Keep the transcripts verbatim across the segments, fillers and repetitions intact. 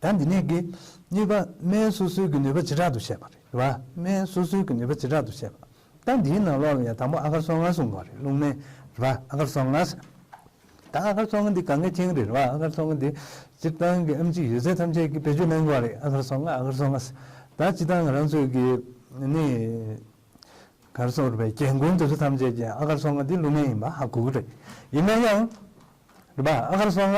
ད་འདི་ནས་ཀྱི་གཉིས་པ་སྨན་སོ་སོའི་གི་ནུས་པ་ཇེ་དྲག་ཏུ་བཤད་པ་རེད། རེད་བ། སྨན་སོ་སོའི་གི་ནུས་པ་ཇེ་དྲག་ཏུ་བཤད་པ། ད་འདིའི་ནང་ལོགས་ལ་ཡང་དང་པོ་ཨ་གར་སོ་ལྔ་གསུང་དགོས་རེད། རླུང་སྨན་རེད་བ། ཨ་གར་སོ་ལྔ་ཟེར། ད་ཨ་གར་སོ་ལྔ་འདི་གང་ག་མཁྱེན་གྱི་རེད་བ། ཨ་གར་སོ་ལྔ་འདི་སྤྱིར་བཏང་གི་ཨེམ་ཆི་ཡོད་ཚད་ཐམས་ཅད་ཀྱིས་བེད་སྤྱོད་གནང་དགོས་རེད། ཨ་གར་སོ་ལྔ། ཨ་གར་སོ་ལྔ་ཟེར། ད་སྤྱིར་བཏང་ང་རང་ཚོའི་གི་ནི། གར་སོང་རུ་བའི་རྒན་རྒོན་དེ་ཚོ་ཐམས་ཅད་ཀྱིས་ཨ་གར་སོ་ལྔ་འདི་རླུང་སྨན་ཡིན་པ་ཧ་གོ་གི་རེད། ཡིན་ན་ཡང་། རེད་པ། ཨ་གར་སོ་ལྔ་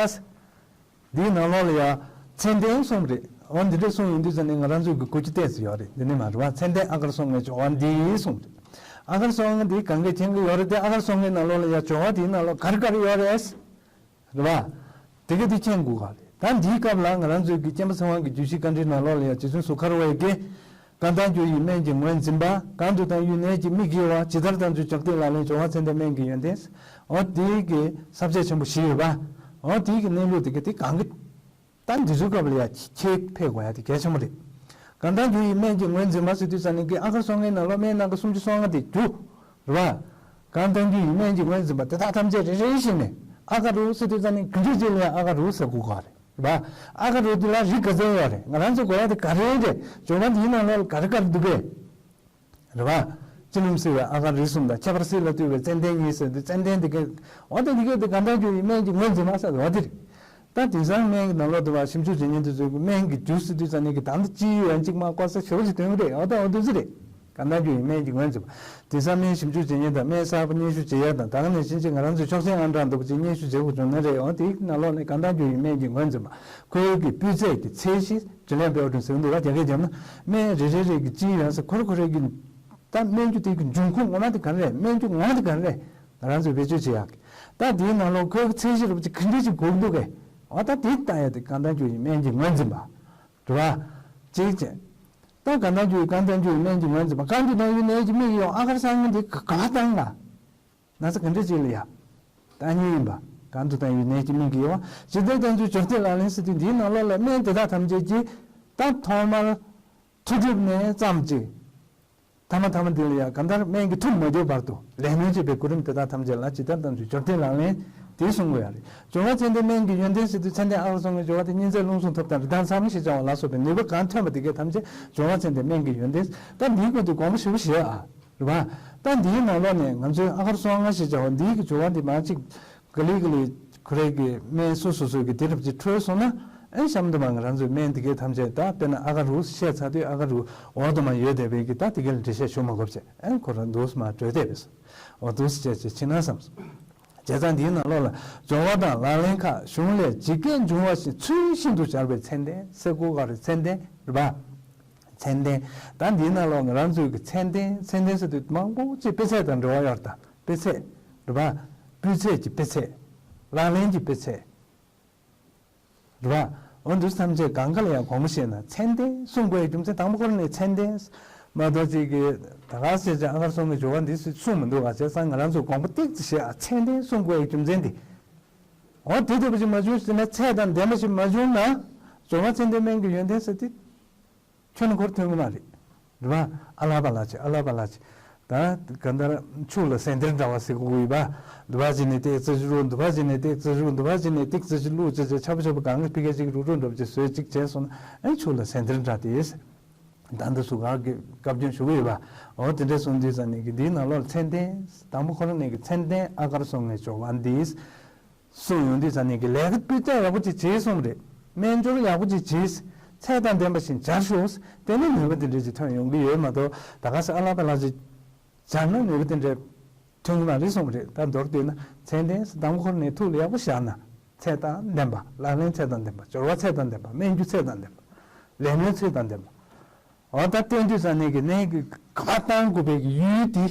འདིའི་ནང་ལོགས་ལ་ཡང་ཚད་ལྡན་གསུངས་རེད། འོ་འདི་འདྲ་གསུངས་ཡོང་དུས་ཙམ་ནས་ང་རང་ཚོའི་གི་གོ་རྒྱུ་ཏོག་ཙམ་ཡོད་རེད། འདི་ནས་མ་རེད་པ། ཚད་ལྡན་ཨ་གར་སོ་ལྔའི་སྦྱོར་བ་འདི་གསུངས་རེད། ཨ་གར་སོ་ལྔ་འདི་གང་གས་མཁྱེན་གྱི་ཡོད་རེད་དེ། ཨ་གར་སོ་ལྔའི་ནང་ལོགས་ལ་ཡང་སྦྱོར་བ་དེའི་ནང་ལོགས་ག་རེ་ག་རེ་ཡོད་རེད། རེད་པ། དེ་ག་དེ་མཁྱེན་དགོས་ག་རེད། ད་འདིའི་སྐབས་ལ་ང་རང་ཚོའི་གི་སྐྱེམས་པ་ཚེ་དབང་གི་རྒྱུད་བཞི་བཀའ་འདྲིའི་ནང་ལོགས་ལ་ཡང་རྗེ་བཙུན་གཟུགས་མཁར་བའི་གི། གང་དང་རྒྱུ་ཡི་སྨན་གྱི་ངོས་འཛིན་པ། གང་དུ་བཏང་ཡོད་ནད་ཀྱི་དམིགས་ཡོད་པ། ཇི་ལྟར་བཏང་ཚུལ་སྦྱོར་སྡེ་ལག་ལེན། སྦྱོར་བ་ཚད་ལྡན་སྨན་གྱི་ཡོན་ཏན། འོ་དེའི་གི་ས་བཅད་ཆེན་པོ་བཞི་ཡོད་པ། འོ་དེའི་གི་གནས་ལུགས་དེ་ག་དེ་གང་གི། ད་འདི་ཚོའི་སྐབས་ལ་ཡང་ཁྱད་ཕེ་དགོས་ཡ་དེ་གལ་ཆེན་པོ་རེད། གང་དང་རྒྱུ་ཡི་སྨན་གྱི་ངོས་འཛིན་པ་ཟེར་དུས་ཙམ་ནས་ཀྱི་ཨ་གར་སོ་ལྔའི་ནང་ལོགས་སྨན་སྣ་ཁ་སུམ་ཅུ་སོ་ལྔ་དེ་རྒྱུ། རེད་པ། གང་དང་རྒྱུ་ཡི་སྨན་གྱི་ངོས་འཛིན་པ་དེ་དག་ཐམས་ཅད་རེ་རེ་བཞིན་ནས་ཨ་ག་རུ་ཟེར་དུས་ཙམ་ནས་གི་འགྲོས་ཅིག་ལ་ཡང་ཨ་ག་རུ་ཟེར་དགོས་ག་རེད། རེད་པ། ཨ་ག་རུ་འདི་ལ་རིགས་ག་ཚད་ཡོད་རེད། ང་རང་ཚོ་དགོས་ཡ་དེ་ག་རེ་རེད། སྦྱོར་བ་འདིའི་ནང་ལོགས་ལ་ག་རེ་ག་རེ་འདུག་གས། རེད་པ། སྤྱི་ལུང་བསིལ་བའི་ཨ་གར་རིགས་གསུམ་དང་། ཁྱད་པར་བསིལ་ལ་བཏུད་པའི་ཙན་དན་གཉིས་ཟེར་དུས་ཙན་དན་འདི་གས། འོ་དེ་འདི་གས་དེ་གང་དང་རྒྱུ་ཡི་སྨན་གྱི་ངོས་འཛིན་པ་ཟེར་དེ་འོ་དེ་རེད། ད་དེང་སང་སྨན་གྱི་ནང་ལོགས་དུ་བ་ཞིབ་འཇུག་བྱེད་མཁན་དེ་ཚོས་སྨན་གྱི་རྒྱུ་ཟེར་དུས་ཙམ་ནས་ཀྱི་ད་ལྟ་སྤྱིའི་ཡོན་གཅིག་མ་བཀོལ་ས་ཞེ་པོ་ཞིག་སྟོན་གི་རེད། འོ་ད་འོ་དེ་ཚོ་རེད། གང་དང་རྒྱུ་ཡི་སྨན་གྱི་ངོས་འཛིན་པ། དེང་སང་སྨན་ཞིབ་འཇུག་བྱེད་མཁན་དང་སྨན་གསར་པ་སྙན་ཞུ་བྱེད་ཡ་དང་། ད་ག་ནང་བཞིན་ཅིག་ང་རང་ཚོའི་ཆོག་མཆན་ཨང་གྲངས་འདུག་པ་ཅིག་སྙན་ཞུ་བྱེད་དགོས་བྱུང་ན་རེད། འོ་དེའི་ནང་ལོགས་ནས་གང་དང་རྒྱུ་ཡི་སྨན་གྱི་ངོས་འཛིན་པ། ཁོའི་གི་སྤུས་ཚད་ཀྱི་ཚད་གཞི་དྲིན་ལན་འབེལ་བ་དྲུང་ཟེར་གི་འདུག་ག་རྒྱ་སྐད་རྒྱབ་ན། སྨན་རེ་རེ་རེ་གི་སྤྱིའི་ཡོན་ས་ཁོ་རེ་ཁོ་རེ་གི། ད་སྨན་རྒྱུ་དེ་གི་འབྱུང་ཁུངས་ངོ་མ་དེ་ག་རེ་རེད། སྨན་རྒྱུ་ངོ་མ་དེ་ག་རེ་རེད། ང་རང་ཚོས་བེད་སྤྱོད་བྱེད་ཡག་གི། ད་དེའི་ནང་ལོགས་ཁོའི་གི་ཚད་གཞི་རུ་ཅིག་གི་འདྲ་ཅིག་དགོས་འདུག་གས། འོ་ད་དེ་ལྟ་ཡ་དེ་གང་དང་རྒྱུ་ཡི་སྨན་གྱི་ངོས་འཛིན་པ། རེད་པ། གཅིག་བྱས། ད་གང་དང་རྒྱུ་ཡི་གང་དང་རྒྱུ་ཡི་སྨན་གྱི་ངོས་འཛིན་པ། གང་དུ་བཏང་ཡོད་ནད་ཀྱི་དམིགས་ཡོད་པ། ཨ་གར་སོ་ལྔ་འདི་ག་ག་བ་བཏང་ལ། ན་ཚ་ག་འདྲ་ཅིག་ལ་ཡ། ད་གཉིས་ཡིན་པ། གང་དུ་བཏང་ཡོད་ནད་ཀྱི་དམིགས་ཀྱི་ཡོད་པ། ཇི་ལྟར་བཏང་ཚུལ་སྦྱོར་སྡེ་ལག་ལེན་ཟེར་དུས་འདིའི་ནང་ལོགས་ལ་སྨན་དེ་དག་ཐམས་ཅད་ཀྱི། ད་ཐོག་མར་ཐུགས་སྒྲུབ་ནས་བརྩམས་ཀྱི། ཐ་མ་ཐ་མ་འདི་ལ་ཡང་གང་ལྟར་སྨན་གྱི་ཐུགས་མ་གྱུར་བར་དུ་ལས་སྣོན་བྱེད་པའི་གོ་རིམ་དེ་དག་ཐམས་ཅད་ལ་ཇི་ལྟར་བཏང་ཚུལ་སྦྱོར་སྡེ་ལག་ལེན་དེ་གསུང་དགོས་ཡ་རེད། སྦྱོར་བ་ཚད་ལྡན་སྨན་གྱི་ཡོན་ཏན་ཟེར་དུས་ཚད་ལྡན་ཨ་གར་སོ་ལྔའི་སྦྱོར་བ་དེ་གཉིས་ཚད་རླུང་སུམ་ཐུབ་དང་རི་དྭགས་མཚམས་ཞེས་བྱ་བ་ལ་སོགས་པའི་ནུས་པ་གང་ཐོན་པ་དེ་གས་ཐམས་ཅད་སྦྱོར་བ་ཚད་ལྡན་སྨན་གྱི་ཡོན་ཏན། ད་འདིའི་སྐོར་དུ་དགོངས་པ་ཞེ་པོ་བཞེས་ཨ། རེད་པ། ད་འདིའི་ནང་ལོགས་ནས་ང་ཚོའི་ཨ་གར་སོ་ལྔ་ཞེས་བྱ་བ་འདིའི་གི་སྦྱོར་བ་འདི་མ་གཅིག་ག་ལེ་ག་ལེ་ཁོ་རའི་གི་སྨན་སོ་སོ་སོའི་གི་དེ་རབ་ཅིག་འཕྲོད་སོང་ན། ཨེ་གཤམ་དུ་མ་ང་རང་ཚོའི་སྨན་དེ་གའི་ཐམས་ཅད་ད་དཔེར་ན་ཨ་ག་རུ་བཤད་ཚར་དུས་ཨ་ག་རུ་འོག་ཏུ་མ་ཡོད་བསྡད་པའི་གི་ད་དེ་གའི་ལ་འགྲེལ་བཤད་ཞུ་མ་དགོས་པ་བྱས། ཨེ་ཁོ་རང་འདུག་སེ་མ་གྲོལ་བསྡད་པས། འོ་འདུག་སེ་བྱས་བྱས་ཕྱིན་ན་བསམ་སོང་། བྱས་ཙང་འདིའི་ནང་ལོགས་ལ་སྦྱོར་བ་དང་ལག་ལེན་ཁག་གཞུང་ལས་ཇི་སྐད་འབྱུང་བ་བཞིན་ཚུལ་བཞིན་དུ་སྦྱར་བའི་ཚད་ལྡན་ཟེར་དགོས་ག་རེ། ཚད་ལྡན་རེད་པ། ཚད་ལྡན། ད་འདིའི་ནང་ལོགས་ང་རང་ཚོའི་གི་ཚད་ལྡན་ཚད་ལྡན་ཟེར་དུས་མང་པོ་ཅིག་དཔེ་ཚད་དང་འབྲེལ་བ་ཡོད་རེད་ད། དཔེ་ཚད། རེད་པ། སྤུས་ཚད་ཀྱི་དཔེ་ཚད། ལག་ལེན་གྱི་དཔེ་ཚད། རེད་པ། འོ་འདུག་ཐམས་ཅད་གང་ག་ལ་ཡང་དགོངས་པ་བཞེས་ན་ཚད་ལྡན་གསུང་དགོས་ཡ་རྒྱུ་མཚན་དང་པོ་ཁོ་རང་ནས་ཚད་ལྡན་མ་གཏོགས་ཅིག་གི་ད་ག་ཟེར་ཅིག་ཨ་གར་སོ་ལྔའི་སྦྱོར་བ་འདི་གསུངས་མི་འདུག་ག་བྱས་ཙང་ང་རང་ཚོས་དགོངས་པ་ཏོག་ཙམ་བཞེས་ཨ། ཚད་ལྡན་གསུང་དགོས་ཡ་རྒྱུ་མཚན་འདི། འོ་དེ་ལྟ་བུ་ཞིག་མ་བྱུང་ཟེར་ན། ཚད་དང་ལྡན་པ་ཞིག་མ་བྱུང་ན་སྦྱོར་བ་ཚད་ལྡན་སྨན་གྱི་ཡོན་ཏན་ཟེར་དེ། ཁྱོན་ནས་ཁོ་རང་ཐོན་གི་མ་རེད། རེད་པ། ཨ་ལ་པ་ལ་ཅིག་ཨ་ལ་པ་ལ་ཅིག་ད་ག་འདར་ཆུ་ལ་ཟན་ཐེར་འདྲ་བ་ཟེར་གོ་གི་ཡོད་པ། འདི་བ་ཅིག་ནས་ཏེག་ཙི་ཅིག་རུ། འདི་བ་ཅིག་ནས་ཏེག་ཙི་རུ། འདི་བ་ཅིག་ནས་ཏེག་ཙི་ཅིག་བླུགས་ཅིག་ཅིག་ཆ་པོ་ཆ་པོ་གང་གི་ཕི་ཀ་ཅིག་རུ་རུ་འདྲ་བ་ཅིག་བཟོས་ཅིག་བྱས་སོང་ན། ཨེ་ཆུ་ལ་ཟན་ཐེར་འདྲ་དེ། ད་འདི་སུ་ག་གི་བཀའ་བཀྱོན་ཞུ་གི་ཡོད་པ། འོ་དེ་འདྲ་སོང་དུས་ཙང་ནས་ཀྱི་འདིའི་ནང་ལོགས་ཚད་ལྡན། དང་པོ་ཁོ་རང་ནས་ཀྱི་ཚད་ལྡན་ཨ་གར་སོ་ལྔའི་སྦྱོར་བ་འདི། གསུངས་ཡོང་དུས་ཙ་ནས་ཀྱི་ལས་ཀ་སྤུས་ཚད་ཡག་པོ་ཅིག་བྱས་སོང་རེད། སྨན་སྦྱོར་ཡག་པོ་ཅིག་བྱས། ཚད་དང་ལྡན་པ་ཞིག་སྦྱར་ཤོག། དེ་ནས་ནུས་པ་དེ་འདྲ་ཅིག་ཐོན་ཡོང་གི་ཡོད་མ་གཏོགས། ད་ག་ས་ཨ་ལ་པ་ལ་ཅིག་སྦྱར་ན་ནུས་པ་དེ་འདྲ་ཐོན་གི་མ་རེད་གསུངས་རེད། ད་མདོར་བསྡུས་ན་ཚད་ལྡན་དང་པོ་ཁོ་ནས་ཐུགས་ལ་ཡག་པོ་བཞག་ན། ཚད་དང་ལྡན་པ། ལག་ལེན་ཚད་དང་ལྡན་པ། སྦྱོར་བ་ཚད་དང་ལྡན་པ། སྨན་རྒྱུ་ཚད་དང་ལྡན་པ། ལས་སྣོན་ཚད་དང་ལྡན་པ། འོ་ད་བསྟན་དུས་ཙ་ནས་ཀྱི་ནད་ཀྱི་ག་བ་བཏང་དགོས་པའི་གི་ཡུལ་དེ།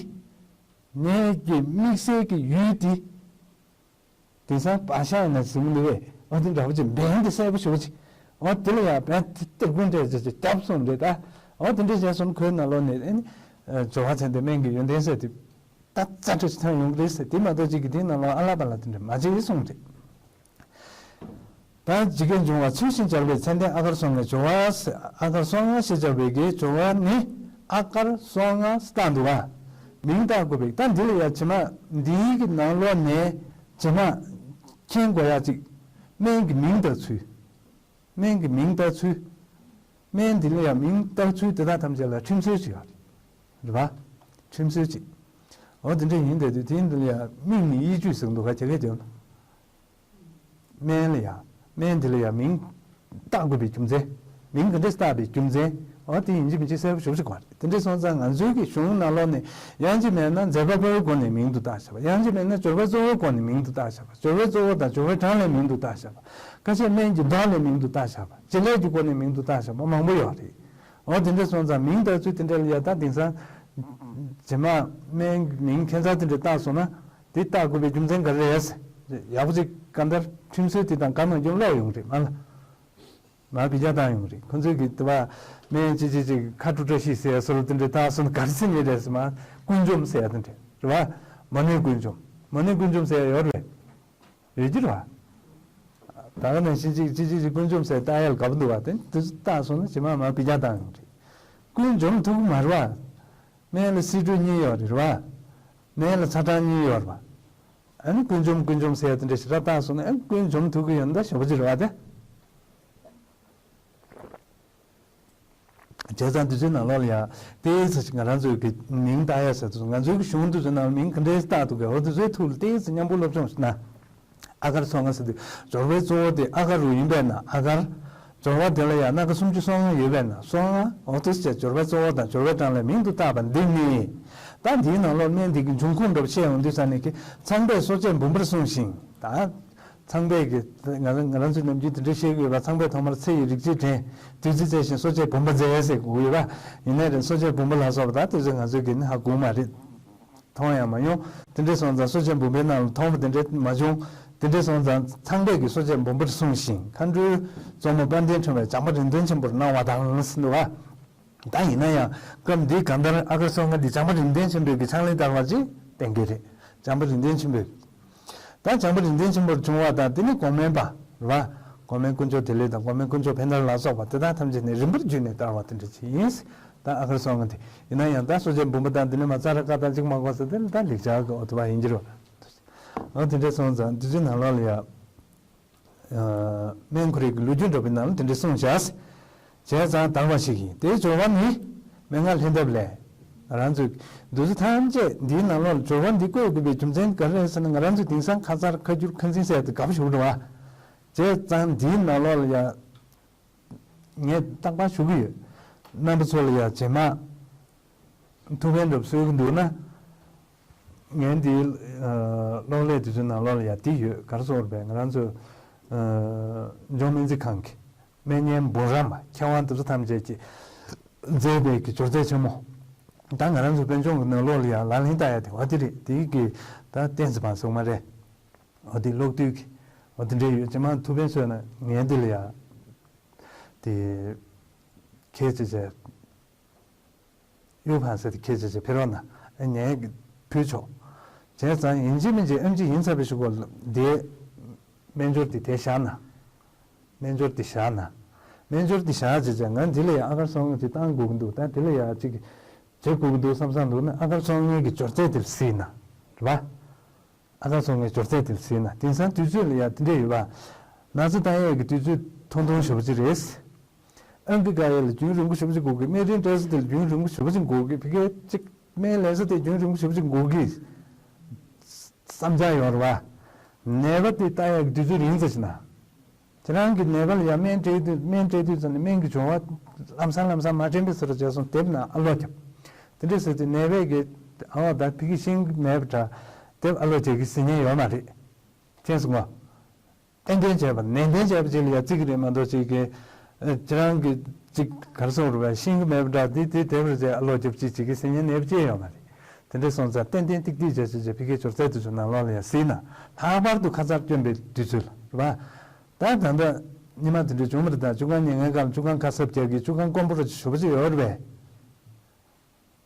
ནད་ཀྱི་དམིགས་བསལ་གྱི་ཡུལ་དེ། དེང་སང་བག་ཆགས་ཡིན་ན་ཟིན་མི་འདུག་པས། འོ་དེ་འདྲ་པོ་ཅིག་འབེན་དེ་གསལ་པོ་ཞེ་པོ་ཅིག་འོ་དེ་ལ་ཡང་འབེན་དེ་སྟེར་དགོས་འདྲ་ཅིག་ཅིག་བརྒྱབ་སོང་རེད་ད། འོ་དེ་འདྲ་བྱས་སོང་ཁོའི་ནང་ལོགས་ནས་ཨེ་ནི། སྦྱོར་བ་ཚད་ལྡན་སྨན་གྱི་ཡོན་ཏན་ཟེར་དེ། ད་རྩ་འཕྲོད་ཅིག་ཐོན་ཡོང་གི་རེད་ཟེར། དེ་མ་གཏོགས་ཅིག་གི་དེའི་ནང་ལོགས་ཨ་ལ་པ་ལ་དེ་འདྲ་མ་བྱེད་གསུངས་རེད། ད་ཇི་སྐད་འབྱུང་བ་ཚུལ་བཞིན་སྦྱར་བའི་ཚད་ལྡན་ཨ་གར་སོ་ལྔའི་སྦྱོར་བ། ཨ་གར་སོ་ལྔ་ཞེས་བྱ་བའི་གི་སྦྱོར་བ་ནི་ཨ་གར་སོ་ལྔ་ཟེར་བཏགས་འདུག་ག་མིང་བཏགས་དགོས་པའི། ད་འདི་ལ་ཡ་ཇི་མ་འདིའི་གི་ནང་ལོགས་ནས་ཇི་མ་མཁྱེན་དགོས་ཡ་ཅིག་སྨན་གྱི་མིང་བཏགས་ཚུལ། སྨན་གྱི་མིང་བཏགས་ཚུལ། སྨན་འདི་ལ་ཡང་མིང་བཏགས་ཚུལ་དེ་དག་ཐམས་ཅད་ལ་ཁྲིམས་སྲོལ་ཅིག་ཡོད་རེད་བ། ཁྲིམས་སྲོལ་ཅིག་འོ་དེ་འདྲ་ཡིན་དུས་དེ་འདི་ལ་ཡང་མིང་ནི་དབྱེ་བྱུས་ཟེར་འདུག་ག་བྱེད་ཀྱི་དེ། སྨན་ལ་ཡང་སྨན་འདི་ལ་ཡང་མིང་བཏགས་དགོས་པའི་རྒྱུ་མཚན། མིང་ག་འདྲས་བཏགས་པའི་རྒྱུ་མཚན། འོ་དེ་ཡིན་གཅིག་མིན་གཅིག་གསལ་པོ་ཞེ་པོ་ཅིག་དགོས་རེད། དེ་འདྲས་སོང་ཙང་ང་ཚོའི་གི་གཞུང་ནང་ལོགས་ནས་ཡང་གཅིག་མེད་ན་མཛད་པ་པོའི་སྒོ་ནས་མིང་དུ་བཏགས་བཞག་པ། ཡང་གཅིག་མེད་ན་སྦྱོར་བའི་གཙོ་བོའི་སྒོ་ནས་མིང་དུ་བཏགས་བཞག་པ། སྦྱོར་བའི་གཙོ་བོ་དང་སྦྱོར་བའི་གྲངས་ལས་མིང་དུ་བཏགས་བཞག་པ། ཁ་ཤས་སྨན་གྱི་མདོ་ལས་མིང་དུ་བཏགས་བཞག་པ། བྱེད་ལས་ཀྱི་སྒོ་ནས་མིང་དུ་བཏགས་བཞག་པ་མང་པོ་ཡོད་རེད། འོ་དེ་འདྲས་སོང་ཙང་མིང་བཏགས་ཚུལ་དེ་འདྲ་ལ་ཡ་ད་དེང་སང་རྗེས་མ་སྨན་མིང་ཁྱད་མཚར་དེ་འདྲས་བཏགས་སོང་ན། དེ་བཏགས་དགོས་པའི་རྒྱུ་མཚན་ག་རེ་རེད། ཡག་པོ་ཅིག་གང་ལྟར་ཁྲིམས་སྲོལ་དེ་དང་གང་མང་རྒྱུ་ལོག་ཡོང་རེད་མ་ལ། མ་བི་ཅག་བཏང་ཡོང་རེད། ཁོ་ཚོས་གི་དེ་བ་སྨན་ཅི་ཅི་ཅི་ཁ་དཀྲུག་བཀྲ་ཤིས་ཟེར་སོགས་དེ་འདྲས་བཏགས་སོང་ན་ག་རེ་ཟེར་ནི་རེད་ཟེར་མ། ཀུན་འཇོམས་ཟེར་ཡ་དེ་འདྲས་རེད་བ། མ་ཎི་ཀུན་འཇོམས། མ་ཎི་ཀུན་འཇོམས་ཟེར་ཡ་ཡོད་རེད། ཡོད་ཀྱི་རེད་བ། ད་ག་ནང་བཞིན་ཅིག་ཅི་ཅི་ཅི་ཀུན་འཇོམས་ཟེར་བཏགས་ཡ་ལ་དགའ་པོ་འདུག་བ། དེ་དེ་བཏགས་སོང་ན་རྗེས་མ་མ་བི་ཅག་བཏང་ཡོང་རེད། ཀུན་འཇོམས་ཐུབ་ཀྱི་མ་རེད་བ། སྨན་ལ་སིལ་དྲོད་གཉིས་ཡོད་རེད་བ། སྨན་ལ་ཚ་གྲང་གཉིས་ཡོད་རེད་བ། ཨ་ནི་ཀུན་འཇོམས་ཀུན་འཇོམས་ཟེར་ཡ་དེ་འདྲ་ཞེ་དྲག་བཏགས་སོང་ན་ཨ་ནི་ཀུན་འཇོམས་ཐུབ་ཀྱི་ཡོད་ན་ད་ཞེ་པོ་ཅིག་རེད་བ་དེ། བྱས་ཙང་དུས་ཚོད་ནང་ལོགས་ལ་ཡང་ཏོག་ཙམ་ང་རང་ཚོའི་གི་མིང་བཏགས་ཡ་ཟེར་དུས་ང་ཚོའི་གི་གཞུང་དུས་ཚོད་ནང་ལ་མིང་ག་འདྲའི་བཏགས་འདུག་གས། འོ་དུས་ཚོད་ཐུགས་ལ་ཏོག་ཙམ་མཉམ་པོ་སློབ་སྦྱོང་ཞིག་གནང་། ཨ་གར་ཚོགས་ལྔ་ཟེར་དུས་སྦྱོར་བའི་གཙོ་བོ་དེ་ཨ་གར་རུ་ཡིན་པས་ན་ཨ་གར། སྦྱོར་བ་དེ་ལ་ཡང་སྣ་ཁ་སུམ་ཅུ་སོ་ལྔ་ཡོད་པས་ན་སོ་ལྔ། འོ་དེ་ཚོ་སྦྱོར་བའི་གཙོ་བོ་དང་སྦྱོར་བའི་གྲངས་ལས་མིང་དུ་བཏགས་པ་འདི་ནི། ད་འདིའི་ནང་ལོགས་སྨན་འདི་གི་འབྱུང་ཁུངས་འདྲ་པོ་བཤད་ཡོང་དུས་ཙ་ནས་ཀྱི་ཚངས་པས་གསོ་དཔྱད་འབུམ་པར་གསུངས་ཤིང་ད། ཚངས་པས་ཀྱི་ང་རང་ང་རང་ཚོའི་ནམ་རྒྱུན་དེ་འདྲ་བཤད་ཀྱི་ཡོད་པ། ཚངས་པས་ཐོག་མར་ཚེ་ཡི་རིག་བྱེད་དྲན། བདུད་རྩི་རྩེ་ཞིང་གསོ་དཔྱད་བུམ་པ་མཛད་ཟེར་གྱི་ཡོད་པ། ཡིན་ནའི་རེད་གསོ་དཔྱད་བུམ་པ་ལ་སོགས་པ་ད་དེ་ཚོ་ང་ཚོས་ཀྱི་ནི་ཧ་གོ་མ་རེད། མཐོང་ཡང་མ་མྱོང་། དེ་འདྲས་སོང་ཙང་གསོ་དཔྱད་འབུམ་པའི་ནང་ལ་མཐོང་བ་དེ་འདྲས་མ་བྱུང་། དེ་འདྲས་སོང་ཙང་ཚངས་པས་ཀྱི་གསོ་དཔྱད་འབུམ་པར་གསུངས་ཤིང་མཁའ་འགྲོའི་གཙོ་མོ་དཔལ་ལྡན་ཕྲེང་བས་བྱམས་པ་རིམ་བརྟན་ཆེན་པོར་གནང་བ་དང་ཟེར་འདུག་བ། ད་ཡིན་ན་ཡང་སྐབས་འདིའི་གང་ལྟར་ཨ་གར་ཚོགས་ལྔ་འདི་བྱམས་པ་རིམ་བརྟན་ཆེན་པོའི་གི་ཕྱག་ལེན་བསྟར་བ་ཅིག་བསྟན་གྱི་རེད། བྱམས་པ་རིམ་བརྟན་ཆེན་པོའི། ད་བྱམས་པ་རིམ་བརྟན་ཆེན་པོར་བྱུང་བ་དང་དེ་ནི་གོང་མའི་པ་རེད་བ། གོང་མའི་དཀོན་མཆོག་བདེ་ལེགས་དང་གོང་མའི་དཀོན་མཆོག་ཕན་ཐར་ལ་སོགས་པ་དེ་དག་ཐམས་ཅད་ནི་རིམ་པར་བརྒྱུད་ནས་བསྟར་བ་དེ་འདྲ་ཅིག་ཡིན། ད་ཨ་གར་ཚོགས་ལྔ་དེ་ཡིན་ན་ཡང་ད་གསོ་དཔྱད་འབུམ་པ་དང་དེ་ནི་མ་ཙ་ར་ཀ་དང་གཅིག་མ་གོ་ས་དེ་ནི་ད་ལེགས་སྦྱར་གི་འོ་དེ་བ་ཡིན་གྱི་རེད་བ། འོ་དེ་འདྲ་སོང་ཙང་དུས་ཚོད་ནང་ལོགས་ལ་ཡ། སྨན་ཁོ་རའི་གི་ལོ་རྒྱུས་འདྲ་པོའི་ནང་ལ་དེ་འདྲ་གསུངས་བཞག་བྱས་ཙང་དག་པ་ཞིག་ཡིན། དེའི་སྦྱོར་བ་ནི། མན་ངག་ལྷན་ཐབས་ལས། ང་རང་ཚོས་འདུ་ཚོགས་ཐམས་ཅད་འདིའི་ནང་ལོགས་ལ་སྦྱོར་བ་འདི་བཀོད་དགོས་པའི་རྒྱུ་མཚན་ག་རེ་རེད་ཟེར་ན་ང་རང་ཚོས་དེང་སང་ཁ་མཚར་ཁ་བསྒྱུར་ཁ་འཛིན་ཟེར་ཡ་དེ་དགའ་པོ་ཞེ་པོ་འདུག་བ། བྱས་ཙང་འདིའི་ནང་ལོགས་ལ་ཡ། ངས་རྟག་པར་ཞུ་གི་ཡོད། རྣམ་པ་ཚོ་ལ་ཡ་རྗེས་མ། ཐུགས་ཕན་འདྲ་པོ་གསོས་ཀྱི་འདུག་ན། ངས་འདིའི་གློག་ཀླད་དེ་ཚོའི་ནང་ལོགས་ལ་ཡ་འདི་ཡོད། ག་རེ་ཟེར་བས་ང་རང་ཚོ་འབྱུང་སྨན་རྩིས་ཁང་གི་སྨན་གཉེར་འབུམ་རམས་པ་མཁས་དབང་དེ་ཚོ་ཐམས་ཅད་ཀྱིས་མཛད་པའི་གི་སྦྱོར་རྫས་ཆེན་མོ། ད་ང་རང་ཚོ་དཔལ་འབྱོར་གྱི་ནང་ལོགས་ལ་ཡ་ལག་ལེན་བསྟར་ཡ་དེ་བ་དེ་རེད། དེའི་གི་ད་གཏན་ཚིགས་བང་སོང་མ་རེད། འོ་དེ་གློག་རྡུལ་གི་འོ་དེ་འདྲས་ཡོད། རྗེས་མ་ཐུགས་ཕན་གསོས་ན་ངས་འདི་ལ་ཡ་དེ་ཁྱེད་ཅེས་བྱས། གཡུ་བང་ཟེར་དེ་ཁྱེད་ཅེས་བྱས་ཕེབས་རོགས་གནང་། ཨ་ངས་ཕུལ་ཆོག་བྱས་ཙང་ཡིན་གཅིག་མིན་གཅིག་ཨེམ་ཆི་ཡིན་ཚར་བའི་གཞུག་གུ་དེ་སྨན་སྦྱོར་དེ་དེ་བཞག་ན། སྨན་སྦྱོར་དེ་བཞག་ན། སྨན་སྦྱོར་དེ་བཞག་བྱས་ཙང་ང་འདི་ལ་ཡང་ཨ་གར་ཚོགས་དངུལ་དེ་བཏང་དགོས་ཀྱི་འདུག་ད་དེ་ལ་ཡང་ཅིག་བྱེད་དགོས་ཀྱི་འདུག་བསམ་བསམ་འདུག་ན་ཨ་གར་ཚོགས་དངུལ་གྱི་སྦྱོར་ཚད་དེ་ལ་གཟིགས་ན། རེད་བ། ཨ་གར་ཚོགས་དངུལ་སྦྱོར་ཚད་དེ་ལ་གཟིགས་ན་དེང་སང་དུས་ཚོད་ལ་ཡང་དེ་འདྲས་ཡོད་པ། ན་ཚ་བཏང་ཡས་ཀྱི་དུས་ཚོད་ཐུང་ཐུང་ཞེ་པོ་ཅིག་རེད། ཨང་ཀི་བཀག་ཡས་ལ་རྒྱུན་རིང་པོ་ཞེ་པོ་ཅིག་དགོས་ཀི། སྨན་རིན་སྤྲད་ས་དེ་ལ་རྒྱུན་རིང་པོ་ཞེ་པོ་ཅིག་དགོས་ཀི། ཕ་གིར་ཅིག་སྨན་ལེན་ས་དེ་རྒྱུན་རིང་པོ་ཞེ་པོ་ཅིག་དགོས་ཀི། བསམ་འཆར་ཡོད་རེད་བ། ནད་པ་དེ་ལྟ་ཡག་གི་དུས་ཚོད་རིང་ཙམ་ཞིག་ན། ཁྱེད་རང་གི་ནད་པ་ལ་ཡང་སྨན་སྤྲད་དུས་སྨན་སྤྲད་དུས་ཙམ་ནས་སྨན་གྱི་སྦྱོར་བ་ལམ་སང་ལམ་སང་མ་དྲན་པའི་ཚུལ་རེ་བྱས་སོང་དེབ་ནང་ཨ་ལོག་བརྒྱབ། དེ་འདྲས་ཟེར་དུས་ནད་པས་ཀྱི་ཨ་འོ་ད་ཕ་གི་ཤེས་ཀྱི་མེད་པ་འདྲ། དེབ་ཨ་ལོག་བརྒྱབ་ཀྱི་ཟེར་མཁན་ཡོད་མ་རེད། མཁྱེན་སོང་ངོ་། ཏན་ཏན་བྱས་པ་ནན་ཏན་བྱས་པ་ཅིག་ལ་ཡ་བརྩི་གི་རེད་མ་གཏོགས་ཅིག་གི། ཨ་ཁྱེད་རང་གི་ཅིག་ག་རེ་ཟེར་དགོས་རེད་པས། ཤེས་ཀྱི་མེད་པ་འདྲ། འདི་དེ་དེབ་རེ་བྱས་ཨ་ལོག་རྒྱབ་ཅིག་བྱེད་ཀྱི་ཟེར་མཁན་ནད་པ་ཅིག་ཡོད་མ་རེད། དེ་འདྲས་སོང་ཙང་ཏན་ཏན་ཏིག་ཏིག་བྱས་བྱས་བྱས་ཕ་གིའི་སྦྱོར་ཚད་དེ་ཚོ་ནང་ལོགས་ལ་ཡ་གཟིགས་ན་ལྷག་པར་དུ་ཁ་མཚར་སྐྱོན་པའི་དུས་ཚོད་ལ་རེད་པ། ད་ད་ལྟ་ཉི་མ་དེ་འདྲས་བྱུང་མ་རེད། ད་བཅུ་ཁང་ཉལ་ཁང་སྒང་ལ་བཅུ་ཁང་ཁ་གསབ་རྒྱག་གི་བཅུ་ཁང་དཀོན་པོ་རེ་ཞུ་བ་ཅིག་ཡོད་རེད་པས།